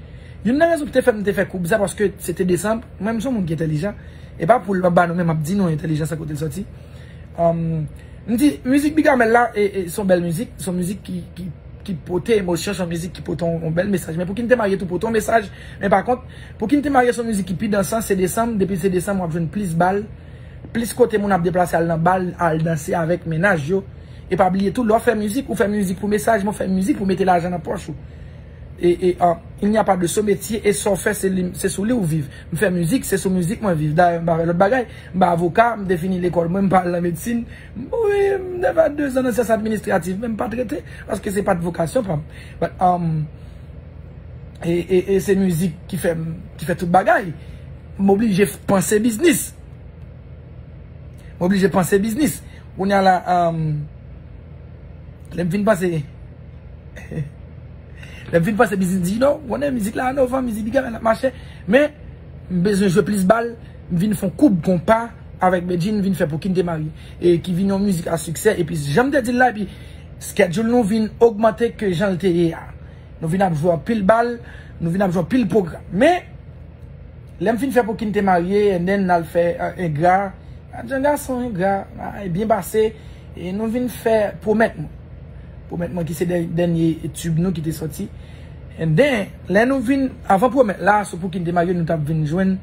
Youn nan rezon ki te fè m te fè koub sa, paske se te desanm, mwen, m se yon moun ki entèlijan. E pa pou l, m ap ba nou, men m ap di nou entèlijans an kote l sòti. Um, m di, mizik Bigamèl la, e, e, se yon bèl mizik, se yon mizik ki, ki, ki pote emosyon, se yon mizik ki pote yon, yon bèl mesaj. Men Pou ki n te marye tou pote yon mesaj. Men pa kont, Pou ki n te marye se yon mizik ki pi dansan, se desanm, depi se desanm, w ap jwenn plis bal, plis kote moun ap deplase al nan bal, al danse avèk mennaj yo. E pa bliye tou, lè w fè mizik, ou fè mizik pou mesaj, men w fè mizik pou mete lajan nan pòch ou. E, e, ah, il n'y a pas de sot métier, e sa w fè, se li, se sou li w viv. M fè mizik, se sou mizik mwen viv. Dayè, m pa fè lòt bagay. M pa avoka, m te fini lekòl mwen, m pa al nan medsin. M, wi, m te fè de zan nan syans administratif, men m pa t rete, paske se pa t vokasyon pa m. But, um, e, e, e se mizik ki fè m, ki fè tout bagay. M oblije f- panse biznis. M oblije panse biznis. Kounye a la, um, lè m fin panse, lè m fin panse biznis, di, non, konnen mizik la an novanm, mizik Bigamèl ap mache. Men, m bezwen jwe plis bal, m vin fè yon koub konpa avèk Bedjine, vin fè Pou ki n te marye. E ki vin yon mizik a siksè, epi jan m te di l la, epi schedule nou vin ogmante ke jan l te ye a. Nou vin ap jwe anpil bal, nou vin ap jwe anpil pwogram. Men, lè m fin fè Pou ki n te marye, and then n al fè, eh, Engra. Ajan gason, Engra, ah, e byen pase. E nou vin fè Pwomèt mwen. Pwomèt mwen ki se dè- dènye tube nou ki te sòti. And then, lè nou vin, avan Pwomèt la, sou Pou ki n te marye, nou t ap vin jwenn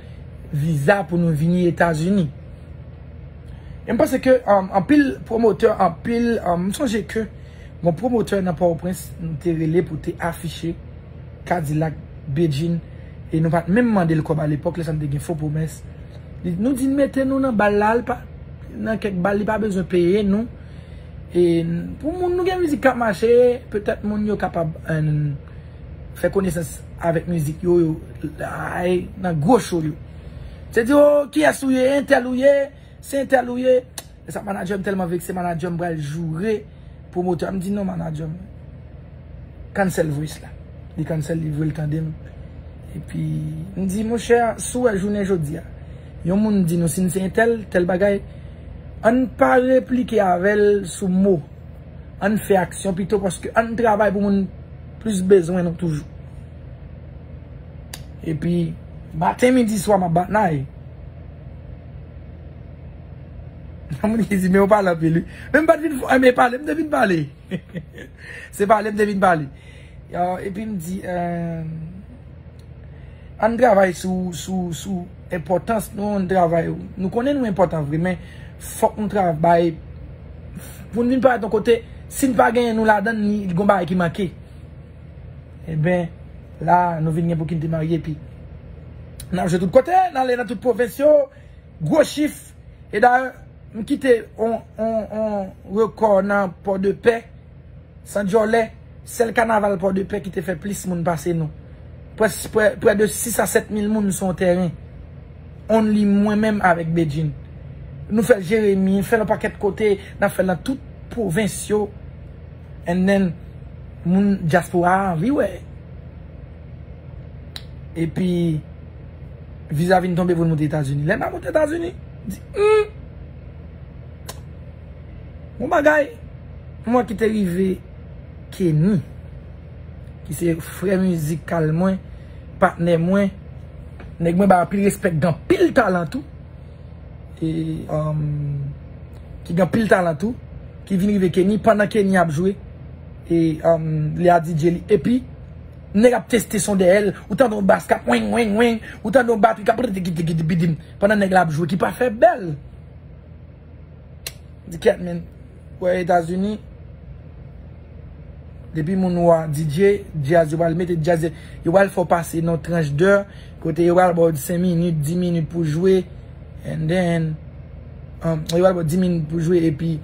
viza pou nou vini Etazini. E m panse ke, um, anpil pwomotè, anpil, um, m sonje ke gon pwomotè nan Pòtoprens, nou te rele pou te afiche Kadilak, Bedjine, e nou pa t menm mande l kòb alepòk, lè sa n te gen fo pwomès. Li, nou di n mete nou nan bal la, l pa, nan kèk bal, li pa bezwen peye nou. E pou moun, nou gen mizik k ap mache, petèt moun yo kapab, eh, fè konesans avèk mizik yo, yo, ay, nan gwo cho yo. Se di, oh, kiyès ou ye, entèl ou ye, se entèl ou ye. Sa manadjè m tèlman vekse, manadjè m pral joure pwomotè a. M di non, manadjè m, cancel voice la. Li cancel, li voye l tande m. Epi, m di, monchè, si w wè jounen jodi a, yon moun di nou si n se entèl, tèl bagay, ann pa replike avè l sou mo. Ann fè aksyon pito, paske ann travay pou moun plis bezwen nou toujou. Epi, maten, midi, swa, m ap batnay. Moun ki di, men w pale anpil, wi. Men m pa t vin fò, men pale, m te vin pale. Se pale, m te vin pale. Yo, epi m di, eh, ann travay sou, sou, sou enpòtans nou, ann travay. Nou konnen nou enpòtan vre, men fòk nou travay. Pou n vin parèt yon kote, si n pa genyen nou ladan l, li gon bagay ki manke. Ebyen, la, nou vin gen pou kite marye, epi n ap jwe tout kote, n ale nan tout pwovens yo, gwo chif. E dayè, m kite on, on, on rekò nan Pòdepè, San Djòlè, sèl kanaval Pòdepè ki te fè plis moun pase nou. Près, prè, prè de sis a sèt mil moun sou yon tèren. Only mwen menm avèk Bedjine. Nou fè l Jeremi, fè l yon pakèt kote, n ap fè l nan tout pwovens yo. And then, moun dyaspora a anvi wè. Epi, viza vin tonbe pou l moute Etazini. Lè m a moute Etazini, m di, hmm, bon bagay, mwen ki te rive Kenny, ki se frè mizikal mwen, patnè mwen, nèg mwen ba anpil respè, gen anpil talan tou. E, um, ki gen anpil talan tou, ki vin rive Kenny, pandan Kenny ap jwe, e, um, li a D J li. Epi, nèg ap teste son dèyè l, ou tande yon bas k ap weng, weng, weng, ou tande yon batri k ap bidim, pandan nèg la ap jwe, ki pa fè bèl. Di kèt, men. Wè Etazini, depi moun wè D J, djaz yo pral mete djaz, yo pral fè w pase nan tranch dè, kote yo pral ba w senk minit, dis minit pou jwe, and then, um, yo pral ba w dis minit pou jwe, epi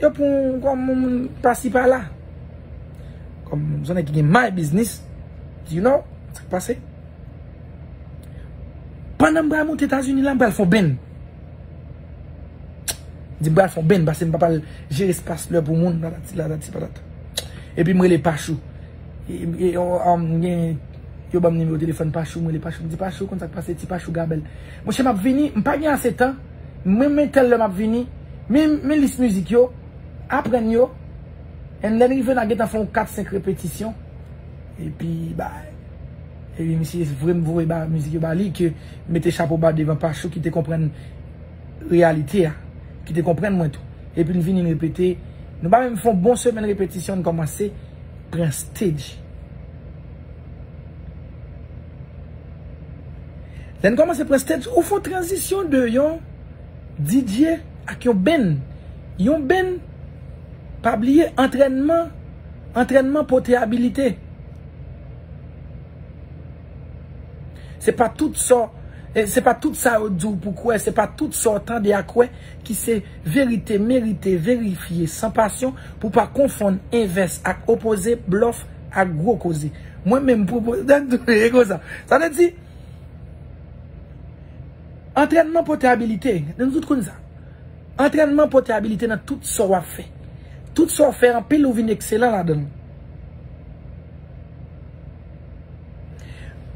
yo pran w kòm yon moun pasi pala. Kòm yon nèg ki gen my business, you know, sa k pase? Pandan m pral monte Etazini la, m pral fè yon benn. Di m pral fè yon benn, paske m pa pral jere espas lè pou moun, patati, patati, patata. Epi m rele Pachou. E, e, o, o, m gen, yo ban m nimewo telefòn Pachou, m rele Pachou, m di, Pachou, konn sa k pase, ti Pachou Gabèl. Monchè, m ap vini, m pa gen ase tan, men, men tèl lè m ap vini, men, men lis mizik yo, aprann yo, and then rive n a gentan fè yon kat, senk repetisyon. Epi, bay. Epi, misye vre m voye ba, mizik yo ba li, ke mete chapo ba devan Pachou ki te konprann reyalite a, ki te konprann mwen tou. Epi, n vini, n repete. Nou pa menm fè yon bon semèn repetisyon, n kòmanse pran stage. Lè n kòmanse pran stage, ou fè yon tranzisyon de yon D J ak yon benn. Yon benn, pa bliye, antrènman, antrènman pote abilite. Se pa tout sa, e se pa tout sa yo di w pou kwè, se pa tout sa w tande a kwè ki se verite, merite verifye san pasyon pou pa konfonn envès ak opoze, blòf ak gwo koze. Mwen menm pwopoze, e konsa. Sa vle di, antrènman pote abilite, nou tout konn sa. Antrènman pote abilite nan tout sa w ap fè. Tout sa w fè anpil, ou vin ekselan ladan l.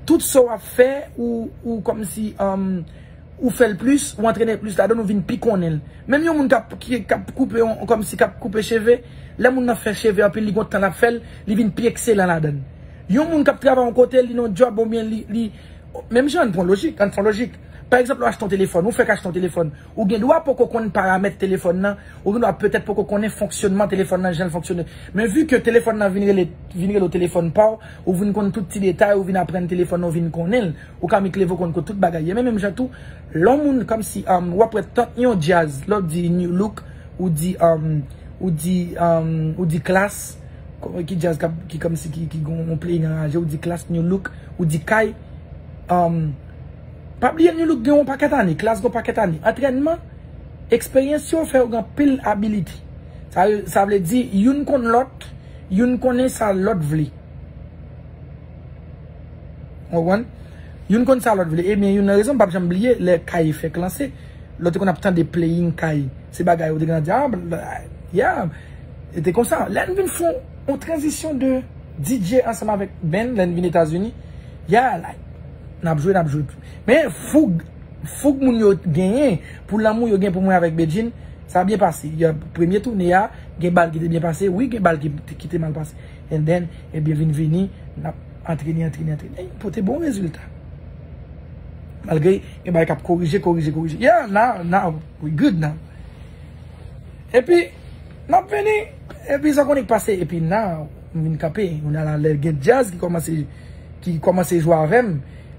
Tout sa w ap fè, ou, ou kòmsi, um, ou fè l plis, ou antrene plis ladan l, ou vin pi konnen l. Menm yon moun k ap, ki, k ap koupe, yon, kòmsi k ap koupe cheve, lè moun nan fè cheve anpil, li gon tan l ap fè l, li vin pi ekselan ladan l. Yon moun k ap travay yon kote, li nan djòb oubyen li, li, menm jan, ann pran lojik, ann fè lojik. Pa egzanp, ou achte yon telefòn, ou fèk achte yon telefòn, ou gen dwa poko konn paramèt telefòn nan, ou gen dwa petèt poko konnen fonksyònman telefòn nan, jan l fonksyone. Men vi ke telefòn nan vin rele, vin rele w telefòn pa w, ou vin konn tout ti detay, ou vin aprann telefòn nan, ou vin konnen l, ou ka mik leve, ou konn kot tout bagay ye. Men menm jan tou, lè yon moun kòmsi, um, w ap wè tant yon djaz, lè w di New Look, ou di, um, ou di, um, ou di Klass, ki djaz k ap, ki kòmsi ki, ki gon yon play nan raje, ou di Klass, New Look, ou di Kay, um, pa bliye New Look gen yon pakèt ane, Klass gen yon pakèt ane. Antrènman, eksperyans yo fè yo gen anpil ability. Sa, sa vle di, youn konn lòt, youn konnen sa lòt vle. Ou konprann? Youn konn sa lòt vle. Ebyen, youn nan rezon, m p ap janm bliye, lè Kay fèk lanse, Lè w te konn ap tande playing kay, se bagay ou te konn ap di, ah, bla, yeah. E te konsa. Lè n vin fè yon tranzisyon de D J ansanm avèk band, lè n vin Etazini, yeah, like, n ap jwe, n ap jwe. Men foug, foug moun yo genyen pou lanmou yo gen pou mwen avèk Bedjine, sa byen pase. Premye toune a, gen bal ki te byen pase, wi, gen bal ki, ki te mal pase. And then, ebyen, vin vini, n ap antrene, antrene, antrene. E pote bon rezilta. Malgre gen bagay k ap korije, korije, korije. Yeah, now, now, we good now. Epi, n ap vini, epi sa konnen k pase, epi now, m vin kanpe, kounye a la, lè gen djaz ki kòmanse, ki kòmanse jwe avè m,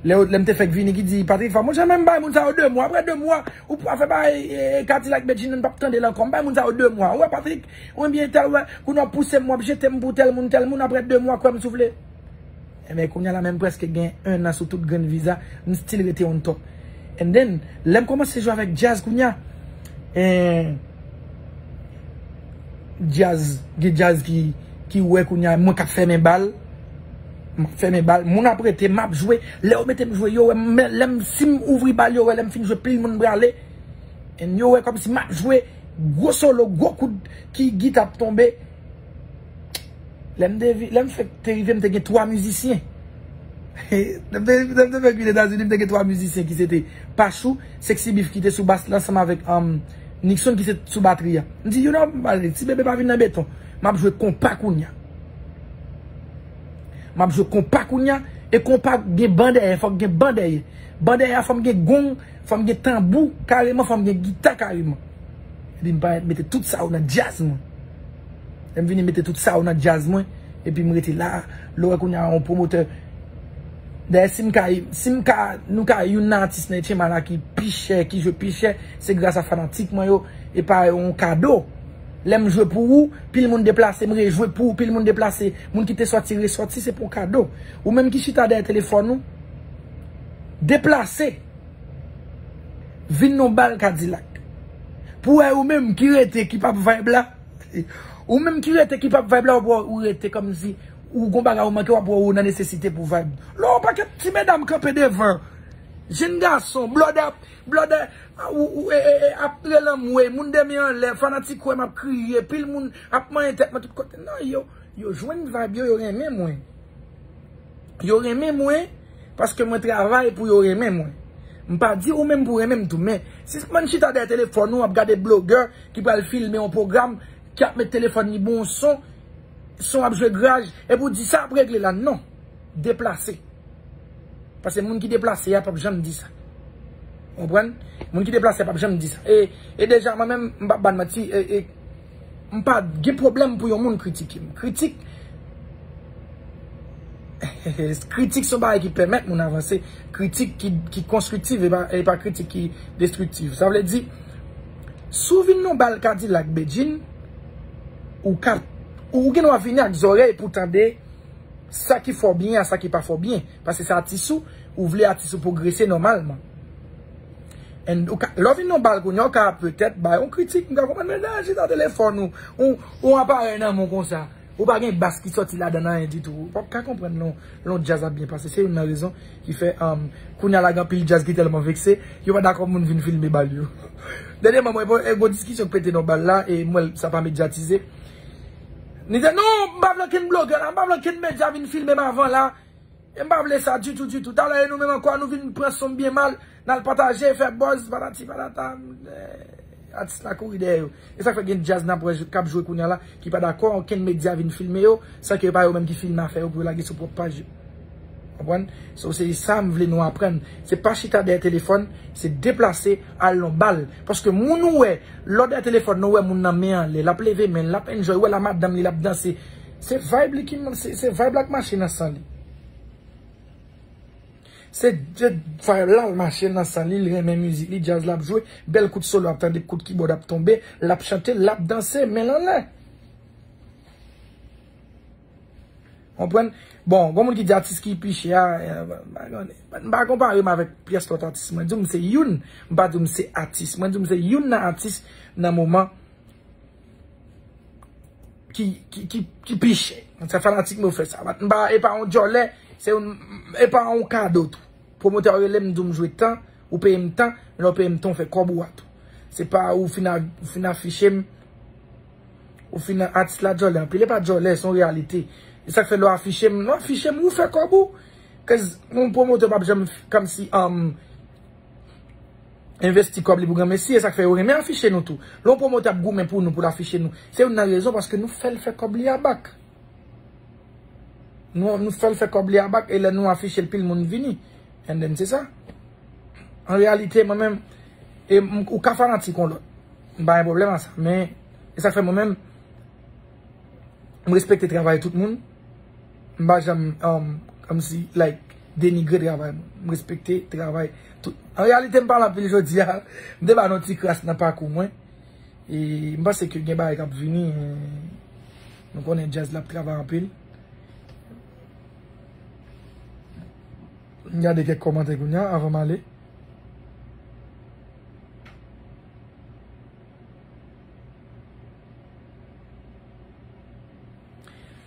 lè, lè m te fèk vini, ki di, Patrick, fò mwen janm bay moun sa yo de mwa, apre de mwa, ou pa fè bay, e, Kadilak Bedjine, n p ap tande l ankò, m bay moun sa yo de mwa, ou wè, Patrick, ou byen tèl, ou wè, kounye a w pouse m, w ap jete m pou tèl moun, tèl moun, apre de mwa, kwè m si w vle. Ebyen, kounye a la menm prèske gen en an sou tout grenn viza, m still rete on top. And then, lè m kòmanse jwe avèk djaz kounye a, eh, djaz, gen djaz ki, ki wè kounye a, mwen k ap fèmen bal, m ap fèmen bal, moun ap rete, m ap jwe, lè yo mete m jwe, yo wè, m, lè m, si m ouvri bal, yo wè, lè m fin jwe, pil moun prale, and yo wè kòmsi m ap jwe, gwo solo, gwo kout ki gita ap tonbe, Lè m te vi-, lè m fèk te rive, m te gen twa mizisyen. Lè m te, lè m te fèk vin Etazini, m te gen twa mizisyen ki se te Pachou, Sexy Beef ki te sou bas la ansanm avèk, um, Nixon ki se sou batri a. M di, you know, ti bebe pa vin nan beton. M ap jwe konpa kounye a. M ap jwe konpa kounye a, e konpa gen ban dèyè, fòk gen ban dèyè. Ban dèyè a fò m gen gong, fò m gen tanbou kareman, fò m gen gita kareman. Epi m parèt mete tout sa yo nan djaz mwen. Lè m vini mete tout sa yo nan djaz mwen, epi m rete la, lè w wè kounye a yon pwomotè. Dayè, si m ka, si m ka, nou ka, youn nan atis nan H M A la ki pi chè, ki jwe pi chè, se gras a fanatik mwen yo, e pa yon kado. Lè m jwe pou ou, pil moun deplase, m rejwe pou ou, pil moun deplase. Moun ki te sòti, resòti, se pou yon kado. Ou menm ki chita dèyè telefòn ou, deplase. Vin nan bal Kadilak. Pou wè ou menm ki rete, ki p ap vibe la. Ou menm ki rete, ki p ap vibe la, ou, ou rete kòmsi ou gon bagay ou manke, w ap wè ou nan nesesite pou vibe. Lè yon pakèt ti medam kanpe devan. Jenn gason, blòdè, blòdè, ou, ou, e, e, e, ap rele anmwe, moun de men anlè, fanatik wè m ap kriye, pil moun ap manyen tèt mwen tout kote. Non, yo, yo jwenn vibe yo, yo renmen mwen. Yo renmen mwen paske mwen travay pou yo renmen mwen. M pa di ou menm pou renmen m tou, men sispann chita dèyè telefòn ou ap gade blogè ki pral filme yon pwogram, ki ap met telefòn li bon son, son ap jwe graj, epi w di sa ap regle la, non. Deplase. Paske moun ki deplase a p ap janm di sa. Konprann? Moun ki deplase a p ap janm di sa. E, e deja, mwen menm, m p ap ba n manti, e, e, m pa gen pwoblèm pou yon moun kritike m. Kritik, kritik se yon bagay ki pèmèt moun avanse. Kritik ki, ki konstriktif, e pa, e pa kritik ki destriktif. Sa vle di, si w vin nan bal Kadilak Bedjine, ou ka, ou gen dwa vini ak zòrèy pou tande sa ki fè w byen a sa ki pa fè w byen. Paske se atis ou, ou vle atis ou pwogrese nòmalman. And ou ka, lè w vin nan bal kounye a, ou ka petèt bay yon kritik, m ka konprann, men nan chita telefòn ou, ou, ou aparèy nan men w konsa. Ou pa gen bas ki sòti ladan anyen ditou. Ou p ap ka konprann non, lè yon djaz ap byen pase. Se youn nan rezon ki fè, um, kounye a la gen anpil djaz ki tèlman vekse, yo pa dakò moun vin filme bal yo. Dènyèman, mwen, bon, e, gon diskisyon k pete nan bal la, e mwen, sa pa medyatize. Li di, non, m pa vle okenn blogè la, m pa vle okenn medya vin filme m avan la. E m pa vle sa ditou, ditou. Talè, e nou menm ankò, nou vin pran son byen mal, n al pataje, fè buzz, patati, patata. Eh, atis la kouri dèyè yo. E sa k fè gen djaz n ap wè k ap jwe kounye a la, ki pa dakò okenn medya vin filme yo, san ke yo pa yo menm ki filme afè yo pou yo lage sou pwòp paj yo. Konprann? So, se sa m vle nou aprann. Se pa chita dèyè telefòn, se deplase, al nan bal. Paske moun ou wè, lè w dèyè telefòn, nou wè moun nan men anlè, l ap leve men l, l ap enjoy, ou wè l a madanm li, l ap danse. Se vibe li ki, se, se vibe la k mache nan san li. Se, se vibe la l mache nan san li, li renmen mizik li, djaz l ap jwe, bèl kout solo ap tande, kout kibòd ap tonbe, l ap chante, l ap danse, men l anlè. Konprann? Bon, gon moun ki di atis ki pi chè a, eh, m pa konpare m avèk pyès lòt atis. Mwen di w m se youn, m pa di w m se atis. Mwen di w m se youn nan atis nan moman ki, ki, ki, ki pi chè. Sa fanatik mwen fè sa. M pa, e pa yon djòlè, se yon, e pa yon kado tou. Pwomotè a rele m, di w m jwe tan, ou peye m tan, lè w peye m tan, w fè kòb ou a tou. Se pa ou fin a- ou fin afiche m. Ou fin a- atis la djòlè anpil. E pa djòlè, se yon reyalite. E sa k fè lè w afiche m, lè w afiche m, ou fè kòb ou. Kaz yon pwomotè p ap janm f- kòmsi um, envesti kòb li pou granmesi. E sa k fè yo renmen afiche nou tou. Lè yon pwomotè ap goumen pou nou, pou l afiche nou, se youn nan rezon paske nou fè l fè kòb li a bak. Nou, nou fè l fè kòb li a bak, e lè nou afiche l, pil moun vini. And then, se sa. An reyalite, mwen menm, e m- ou ka fanatik yon lòt. M pa gen pwoblèm a sa. Men, e sa k fè mwen menm, m respekte travay tout moun. M pa janm, um, kòmsi, like, denigre travay moun. M respekte travay tout. An reyalite, m pale anpil jodi a. M te ba nou ti kras nan pakou mwen. E m panse ke gen bagay k ap vini. Nou konnen djaz la ap travay anpil. M gade kèk kòmantè kounye a avan m ale.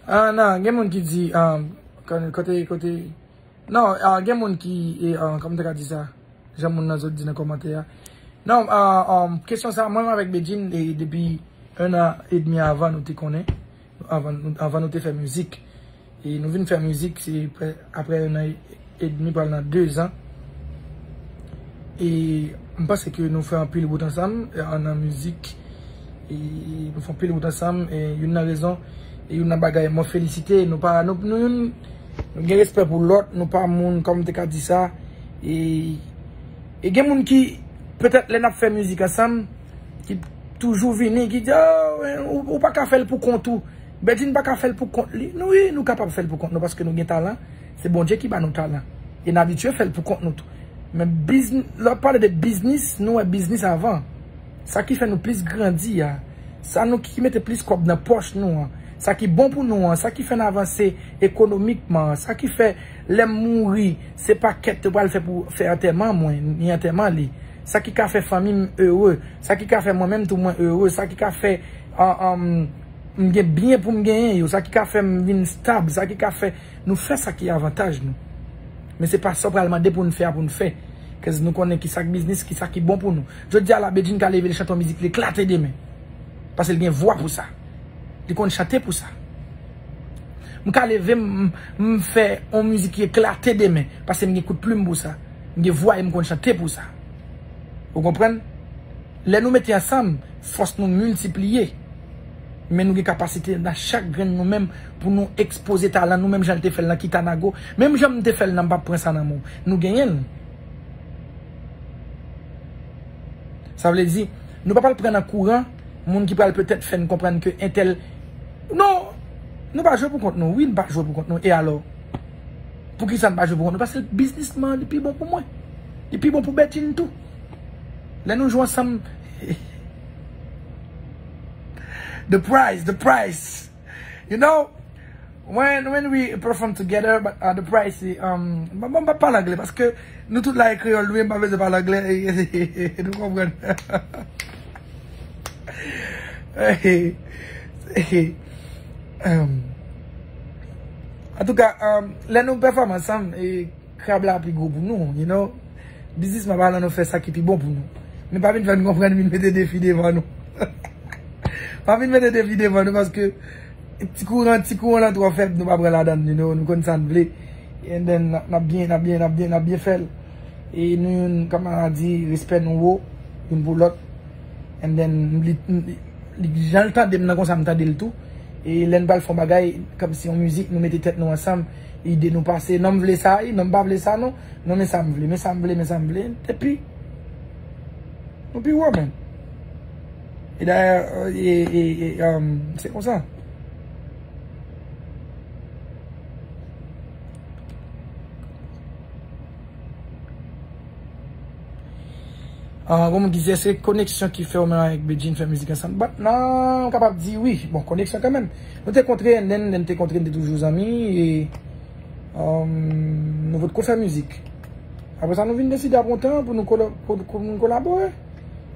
Ah, non, gen moun ki di, ah, kote, kote, kote, non, ah, gen moun ki, e, ah, kòman m te ka di sa? Jan moun nan sot di nan kòmantè a. Non, ah, ah, kesyon sa, mwen menm avèk Bedjine, e, depi un an edmi avan nou te konnen, avan, avan nou te fè mizik. E nou vin fè mizik, se pre- apre un an edmi, pral nan de zan. E m panse ke nou fè anpil wout ansanm, e, nan mizik. E nou fè anpil wout ansanm. E youn nan rezon, e youn nan bagay mwen felisite, nou pa, nou, nou, youn, nou gen respè pou lòt, nou pa moun, kòman m te ka di sa. E, e gen moun ki, petèt, lè n ap fè mizik ansanm, ki toujou vini, ki di, "Oh, ou, ou pa ka fè l pou kont ou. Bedjine pa ka fè l pou kont li." Nou, wi, nou kapab fè l pou kont nou, paske nou gen talan. Se Bondye ki ba nou talan. E n abitye fè l pou kont nou tou. Men bizn- lè w ap pale de biznis, nou wè biznis avan. Sa ki fè nou plis grandi a, sa nou ki mete plis kòb nan pòch nou an, sa ki bon pou nou an, sa ki fè n avanse ekonomikman an, sa ki fè lè m mouri, se pa kèt yo pral fè pou fè antèman mwen, ni antèman li. Sa ki ka fè fanmi m ere, sa ki ka fè mwen menm tou mwen ere, sa ki ka fè, ah, ah, m gen byen pou m genyen yo, sa ki ka fè m vin stab, sa ki ka fè nou fè sa ki avantaj nou. Men se pa sa w pral mande pou n fè a pou n fè. Kaz nou konnen ki sa k biznis, ki sa ki bon pou nou. Jodi a la, Bedjine ka leve l chante yon mizik li eklate demen. Paske l gen vwa pou sa. Li konn chante pou sa. M ka leve m, m, m fè yon mizik ki eklate demen. Paske m gen kout plim pou sa. M gen vwa e m konn chante pou sa. Ou konprann? Lè nou mete ansanm, fòs nou miltipliye. Men nou gen kapasite nan chak grenn nou menm pou nou ekspoze talan nou, menm jan l te fè l nan Kitanago, menm jan m te fè l nan M p ap pran sa nan men w. Nou genyen l. Sa vle di, nou pa pral pran nan kouran moun ki pral petèt fè n konprann ke entèl. Non! Nou pa jwe pou kont nou. Wi, n pa jwe pou kont nou. E alò? Poukisa n pa jwe pou kont nou? Paske biznisman an, li pi bon pou mwen. Li pi bon pou Bedjine tou. Lè nou jwe ansanm, the price, the price. You know, when, when we perform together, but, uh, the price, um, m, m, m pa pale anglè, paske nou tout la e kreyòl, nou, m pa bezwen pale anglè, nou konprann. Um, antouka, um, lè nou pèfòm ansanm, e, krab la pi gwo pou nou, you know. Biznisman palan, nou fè sa ki pi bon pou nou. Men pa vin fè n konprann, vin mete defi devan nou. Pa vin mete defi devan nou, paske ti kouran, ti kouran lan twò fèb, nou pa pran ladan l, you know, nou konn sa n vle. And then, n ap, n ap byen, n ap byen, n ap byen, n ap byen fè l. E nou youn, kòman di, respè nou wo, youn pou lòt. And then, li, li, li, jan l tande m nan konsa, m tande l tou. E lè n pral fè yon bagay, kòmsi yon mizik, nou mete tèt nou ansanm, ide nou pase. Non, m vle sa, wi, non, m pa vle sa, non. Non, men sa m vle, men sa m vle, men sa m vle. Epi, nou pi wo, man. E dayè, e, e, e, um, se konsa. Ah, gon moun ki di, èske koneksyon ki fè ou menm avèk Bedjine fè mizik ansanm? But, non, m kapab di wi. Bon, koneksyon kanmenm. Nou te kontre, and then, then te kontre, n te toujou zanmi, e, um, nou potko fè mizik. Apre sa, nou vin deside apre yon tan pou nou kolo-, pou, pou nou kolabore.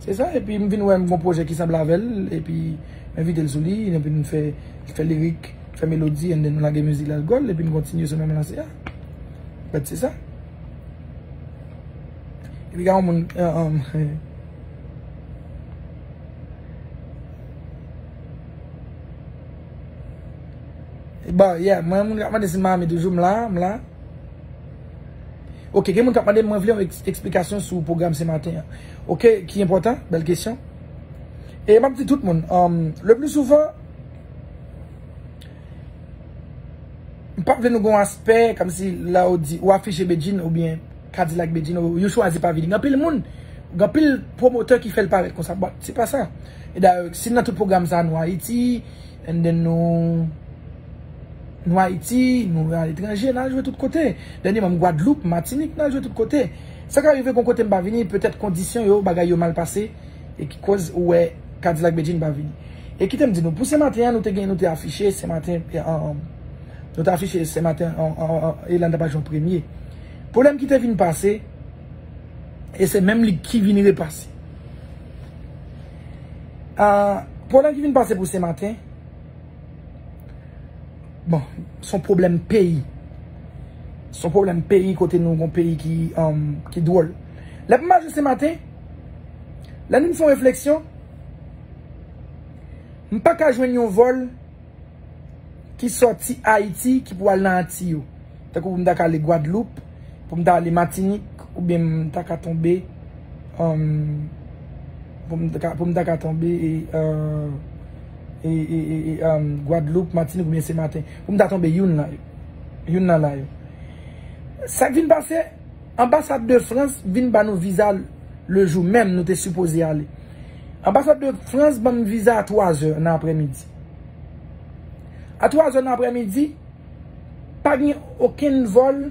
Se sa, epi m vin wè m gon pwojè ki sanble avè l, epi m envite l sou li, epi nou fè, fè lirik, fè melodi, and then nou lage mizik la l gòl, epi n kontinye sou menm lanse a. But se sa. Epi gen yon moun, eh, um, Bon, yeah, mwen, moun k ap mande si Miami toujou, m la, m la. Ok, gen moun k ap mande, mwen vle yon eks- eksplikasyon sou pwogram se maten an. Ok, ki enpòtan, bèl kesyon. E m ap di tout moun, um, le pli souvan, m pa vle nou gen yon aspè kòmsi la ou di, ou afiche Bedjine oubyen Kadilak Bedjine, ou, yo chwazi pa vini. Gen anpil moun, gen anpil pwomotè ki fè l parèt konsa. Bon, se pa sa. E dayè, si nan tout pwogram sa, nou Ayiti, and then nou, nou Ayiti, nou aletranje, n al jwe tout kote. Dènyèman, m Gwadloup, Matinik, n al jwe tout kote. Sa ka rive gon kote m pa vini, petèt kondisyon yo, bagay yo mal pase, e ki koz ou wè Kadilak Bedjine pa vini. E kite m di nou, pou se maten an, nou te gen, nou te afiche se maten, e, an, an, nou te afiche se maten, an, an, an, e la n t ap jwe an premye. Pwoblèm ki te vin pase, e se menm lig ki vin repase. Ah, pwoblèm ki vin pase pou se maten, bon, se yon pwoblèm peyi. Se yon pwoblèm peyi kote nou gon peyi ki, um, ki dwòl. Lè m mache se maten, lè m fè yon refleksyon, m pa ka jwenn yon vòl ki sòti Ayiti ki pou al nan Antiy yo. Tankou pou m ta ka ale Gwadloup, pou m ta ale Matinik, oubyen m ta ka tonbe, um, pou m ta ka, pou m ta ka tonbe e, uh, e, e, e, e, um, Gwadloup, Matinik oubyen se maten. Pou m ta tonbe youn nan yo. Youn nan la yo. Sa k vin pase, anbasad de Frans vin ba nou viza le jou menm nou te sipoze ale. Anbasad de Frans ban m viza a twazè nan aprèmidi. A twazè nan aprèmidi, pa gen okenn vòl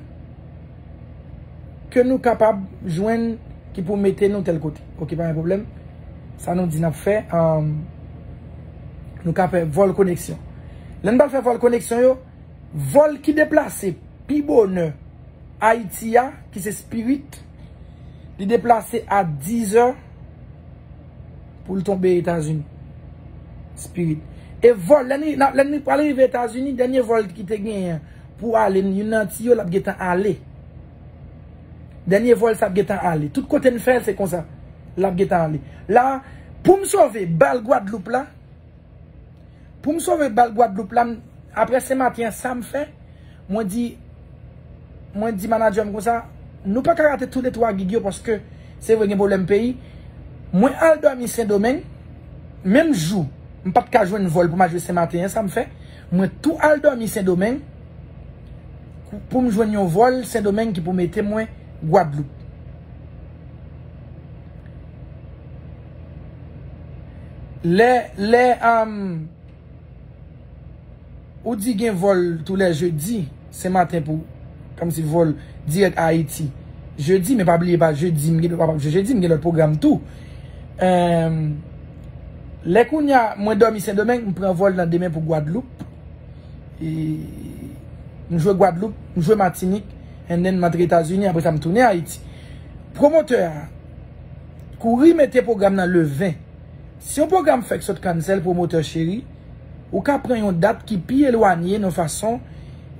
ke nou kapab jwenn ki pou mete nou tèl kote. Ok, pa gen pwoblèm. Sa nou di n ap fè, um, nou ka fè vòl koneksyon. Lè n pral fè vòl koneksyon yo, vòl ki deplase pi bonè Ayiti a, ki se Spirit, li deplase a dizè pou l tonbe Etazini. Spirit. E vòl, lè n, lè n pral rive Etazini, dènye vòl ki te genyen pou ale, youn nan Antiy yo, l ap gentan ale. Dènye vòl sa ap gentan ale. Tout kote n fè l, se konsa. L ap gentan ale. La, pou m sove bal Gwadloup la, pou m sove bal Gwadloup la, m, apre se maten an, sa m fè, mwen di, mwen di manadjè m konsa, nou pa ka rate toulètwa gig yo paske se vre gen pwoblèm peyi. Mwen al dòmi Sendomeng, menm jou, m pa t ka jwenn vòl pou m al jwe Senmaten an, sa m fè, mwen tou al dòmi Sendomeng pou, pou m jwenn yon vòl Sendomeng ki pou mete mwen Gwadloup. Lè, lè, um, ou di gen vòl tou lè jedi, Senmaten pou, kòmsi vòl dirèk Ayiti. Jedi, men pa bliye pa jedi, m gen dwa pa jwe jedi, m gen lòt pwogram tou. Em, lè kounye a, mwen dòmi Sendomeng, m pran vòl nan demen pou Gwadloup. E, m jwe Gwadloup, m jwe Matinik, and then m antre Etazini, apre sa m tounen Ayiti. Pwomotè a kouri mete pwogram nan le ven. Si yon pwogram fèk sot cancel, pwomotè cheri, ou ka pran yon dat ki pi elwanye nan fason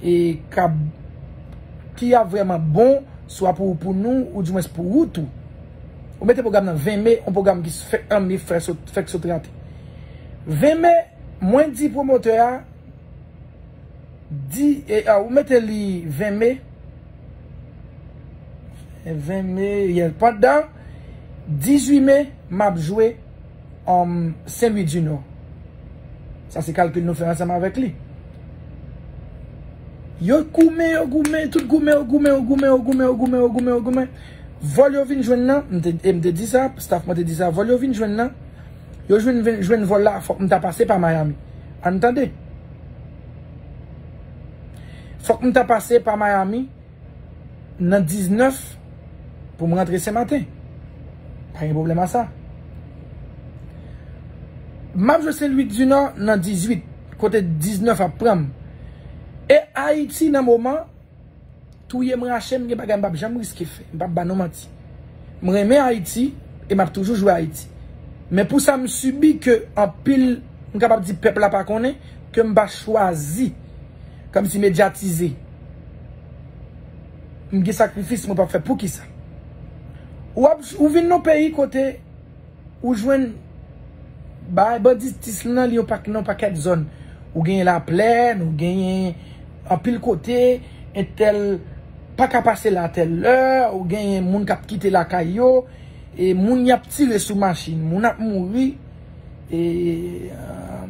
e k ap, ki ap vrèman bon, swa pou, pou nou, oudimwens pou ou tou. Ou mete pwogram nan ven me, yon pwogram ki fèk nan me fèk sot, fèk sot rate. Ven me, mwen di pwomotè a, di, e, a, ou mete li ven me, ven me, yeah, pandan dizuit me, m ap jwe, um, Sen Lwi di Nò. Sa se kalkil nou fè ansanm avèk li. Yo goumen, yo goumen, tout goumen, yo goumen, yo goumen, yo goumen, yo goumen, yo goumen, yo goumen. Vòl yo vin jwenn nan, m te, e m te di sa, staff mwen te di sa, vòl yo vin jwenn nan, yo jwenn, vin jwenn vòl la, fòk m ta pase pa Miami. Ann tande. Fòk m ta pase pa Miami nan diznèf pou m rantre Senmaten. Pa gen pwoblèm a sa. M ap jwe Sen Lwi di Nò nan dizuit, kote diznèf ap pran m. E Ayiti nan moman, touye m, rache m, gen bagay m p ap janm riske fè. M p ap ba nou manti. M renmen Ayiti e m ap toujou jwe Ayiti. Men pou sa m sibi ke anpil, m kapab di pèp la pa konnen, ke m pa chwazi, kòmsi medyatize. M gen sakrifis mwen p ap fè. Poukisa? Ou ap, ou vin nan peyi kote ou jwenn bay banditis nan li yon pak-, nan pakèt zòn. Ou genyen laplèn, ou genyen anpil kote, entèl pa ka pase la tèl lè, ou genyen moun k ap kite lakay yo, e moun y ap tire sou machin, moun ap mouri. E, euh,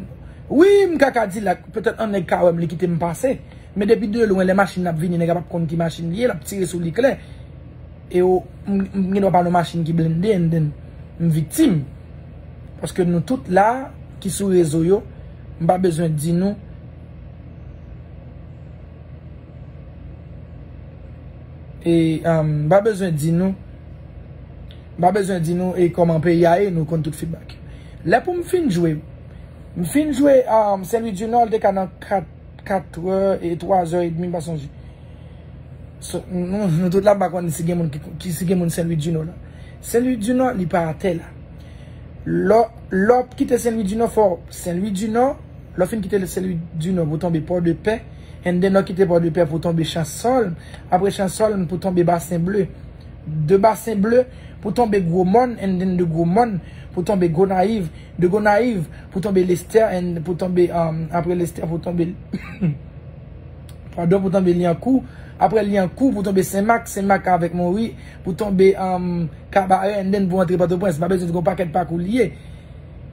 wi, m ka Kadilak, petèt an nèg ka wè m, li kite m pase. Men depi de lwen, lè machin ap vini, nèg la p ap konn ki machin li ye, l ap tire sou li klè. E o, m, m gen dwa pa nan machin ki blende, and then m viktim. Paske nou tout la, ki sou rezo yo, m pa bezwen di nou, e, um, m pa bezwen di nou, m pa bezwen di nou, e kòman peyi a ye, nou konn tout feedback yo. Lè pou m fin jwe, m fin jwe, um, Saint Louis du Nord, te ka nan kat, kat è, e twa zè edmi, m pa sonje. So, nou, nou tout la, m pa konn si gen moun ki, ki, si gen moun Saint Louis du Nord la. Saint Louis du Nord, li pa atè la. Lè, lè w ap kite Saint Louis du Nord, fò Saint Louis du Nord, lè w fin kite Saint Louis du Nord pou tonbe Port de Paix, and then lè w kite Port de Paix pou tonbe Chansòlm, apre Chansòlm pou tonbe Basen Ble. De Basen Ble pou tonbe Gwo Mòn, and then de Gwo Mòn pou tonbe Gonayiv, de Gonayiv pou tonbe Lestè, and pou tonbe, um, apre Lestè pou tonbe, padon, pou tonbe Lyankou, apre Lyankou pou tonbe Senmak, Senmak avèk Mori, pou tonbe, um, Kabarè, and then pou antre Pòtoprens. M pa bezwen di gon pakèt pakou li ye.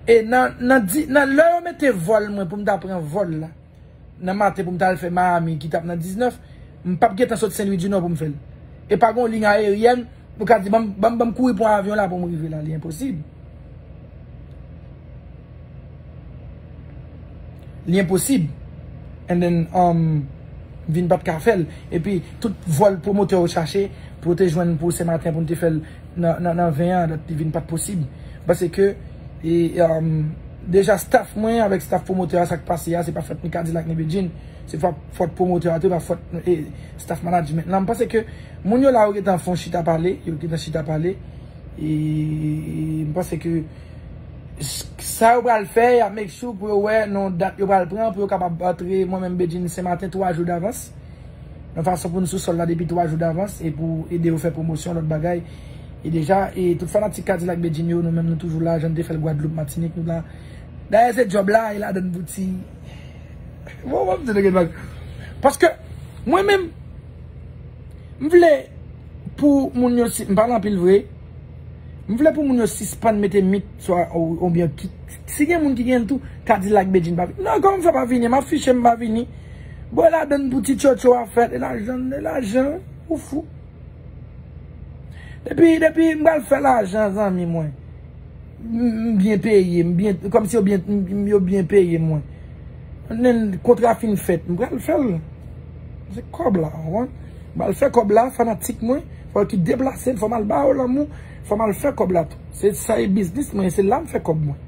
E nan, nan di, nan lè yo mete vòl mwen pou m ta pran vòl la, nan maten pou m ta al fè Miami ki t ap nan diznèf, m p ap gentan sot Saint Louis du Nord pou m fè l. E pa gon liy ayeryèn, ou ka di, ban m, ban m, ban m kouri pran avyon la pou m rive la, li enposib. Li enposib. And then, um, vin pa t ka fè l. Epi, tout vòl pwomotè yo chache pou yo te jwenn pou Senmaten pou n te fè l nan, nan, nan ven an, dat li vin pa t posib. Paske, e, um, deja staff mwen avèk staff pwomotè a, sa k pase a, se pa fòt ni Kadilak ni Bedjine. Se fòt, fòt pwomotè a tou, pa fòt, e, staff management lan. M panse ke moun yo la, yo gentan fè yon chita pale, yo gentan chita pale. E m panse ke s-, sa yo pral fè, y ap make sure pou yo wè nan dat yo pral pran, pou yo kapab antre mwen menm Bedjine Senmaten twa jou davans. Nan fason pou n sou sòl la depi twa jou davans, e pou ede yo fè pwomosyon, lòt bagay. E deja, e tout fanatik Kadilak Bedjine yo, nou menm nou toujou la, jan n te fè l Gwadloup, Matinik, nou la. Dayè se djòb la, e ladann bouti. Bon, bon, m te gen bag. Paske, mwen menm, m vle pou moun yo, si, m pale anpil vre, m vle pou moun yo sispann mete mit swa, ou, oubyen ki, si gen moun ki gen l tou, Kadilak Bedjine pa vini. Non, kòman m fè pa vini? M afiche m pa vini. Bon, e ladann pou ti tchotcho a fèt, e lajan, e lajan, ou fou. Depi, depi m pral fè lajan, zanmi mwen. M, m byen peye, m byen, kòmsi yo byen, m, m, yo byen peye mwen. Nen kontra fin fèt, m pral fè l. Se kòb la, w konprann? M pral fè kòb la, fanatik mwen, fò ki deplase l, fò m al ba yo lanmou, fò m al fè kòb la tou. Se sa e biznis mwen, se la m fè kòb mwen.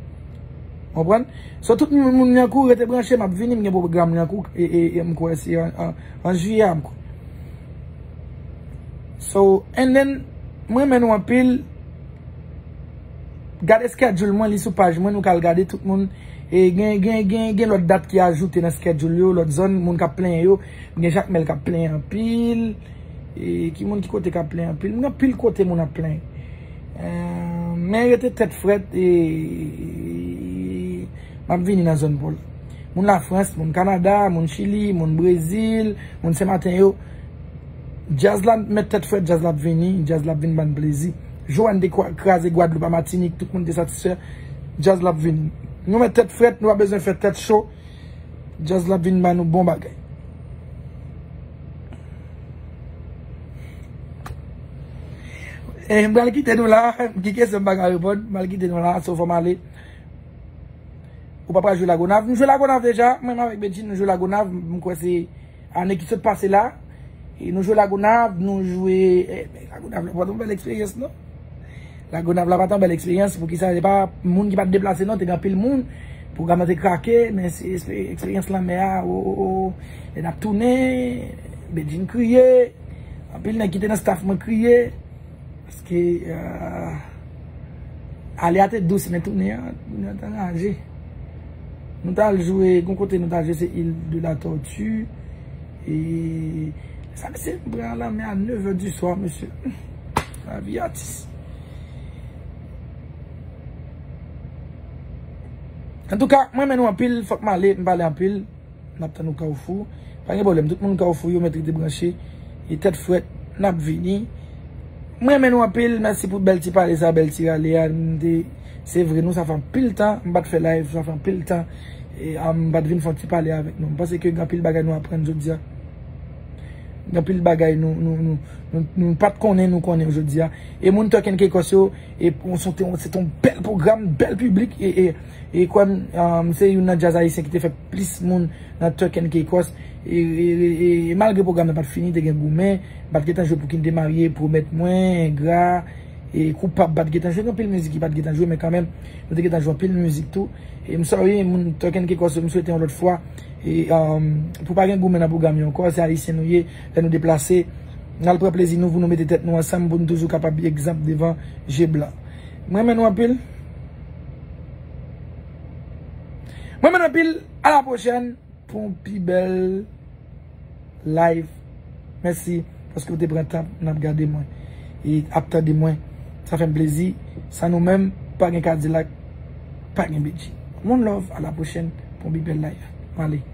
W konprann? So tout moun, moun Lyankou rete branche, m ap vini, m gen pwogram Lyankou, e, e, e m kwè se an, an, an jiyè a, m kwè. So, and then, mwen renmen nou anpil. Gade schedule mwen, li sou paj mwen, nou ka al gade tout moun. E gen, gen, gen, gen lòt dat ki ajoute nan schedule yo, lòt zòn, moun k ap plenyen yo. M gen Jakmèl k ap plenyen anpil. E ki moun ki kote k ap plenyen anpil? M gen anpil kote moun ap plenyen. Eh, men rete tèt frèt e m ap vini nan zòn pa w la. Moun Lafrans, moun Kanada, moun Chili, moun Brezil, moun Senmaten yo. Djaz la met tèt frèt, djaz la ap vini, djaz la ap vin ban n plezi. Joanne te kwa-, kraze Gwadloup a Matinik, tout moun te satisfè. Djaz la ap vini. Nou met tèt frèt, nou pa bezwen fè tèt cho. Djaz la ap vin ban nou bon bagay. E, m pral kite nou la, ki kesyon m pa ka reponn, m pral kite nou la, so fò m ale. Ou pa pral jwe Lagonav? M jwe Lagonav deja, mwen menm avèk Bedjine, nou jwe Lagonav, m kwè se ane ki sot pase la. E nou jwe Lagonav, nou jwe, eh, men Lagonav la pa t yon bèl eksperyans, non. Lagonav la pa t yon bèl eksperyans, poukisa? Se pa moun ki pa t deplase, non, te gen anpil moun. Pwogram nan te krake, men se ekspe-, eksperyans lanmè a, o, o, o. Lè n ap tounen, Bedjine kriye, anpil nèg ki te nan staff mwen kriye. Paske, euh, ale a te dous, men tounen an, tounen an te anraje. Nou t al jwe, gon kote nou t al jwe, se Île de la Tortue. E sa, mesye, m pran lanmè a nev è di swa, mesye. Lavi atis. Antouka, mwen renmen nou anpil, fòk m ale, m pale anpil. N ap tann nou Kawfou. Pa gen pwoblèm, tout moun Kawfou yo mèt rete branche. E tèt frèt, n ap vini. Mwen renmen nou anpil, mèsi pou bèl ti pale sa, bèl ti rale a. M te, se vre, nou sa fè anpil tan, m pa t fè live, sa fè anpil tan. E, um, m pa t vin fè yon ti pale avèk nou. M panse ke gen anpil bagay nou aprann jodi a. Gen anpil bagay nou, nou, nou, nou, nou pa t konnen, nou konnen jodi a. E moun Turk and Caicos yo, e, se te yon, se te yon bèl pwogram, bèl piblik, e, e, e kwè m, um, se youn nan djaz ayisyen ki te fè plis moun nan Turk and Caicos. E, e, e, e, e malgre pwogram nan pa t fini, te gen goumen, m pa t gentan jwe pou ki m te marye, pwomèt mwen, engra, e koupab pa t gentan jwe, gen anpil mizik ki pa t gentan jwe, men kanmenm, nou te gentan jwe anpil mizik tou. E m sorry, moun Turk and Caicos, m swete yon lòt fwa. E, um, pou pa gen goumen nan pwogram yo ankò, se ayisyen nou ye, lè nou deplase, n al pran plezi nou pou nou mete tèt nou ansanm, pou nou toujou kapab egzanp devan je blan. Mwen renmen nou anpil. Mwen renmen nou anpil. A la pwochèn pou yon pi bèl live. Mèsi paske w te pran tan n ap gade mwen e ap tande mwen. Sa fè m plezi. San nou menm, pa gen Kadilak, pa gen Bedjine. One love, a la pwochèn pou yon pi bèl live. Mwen ale.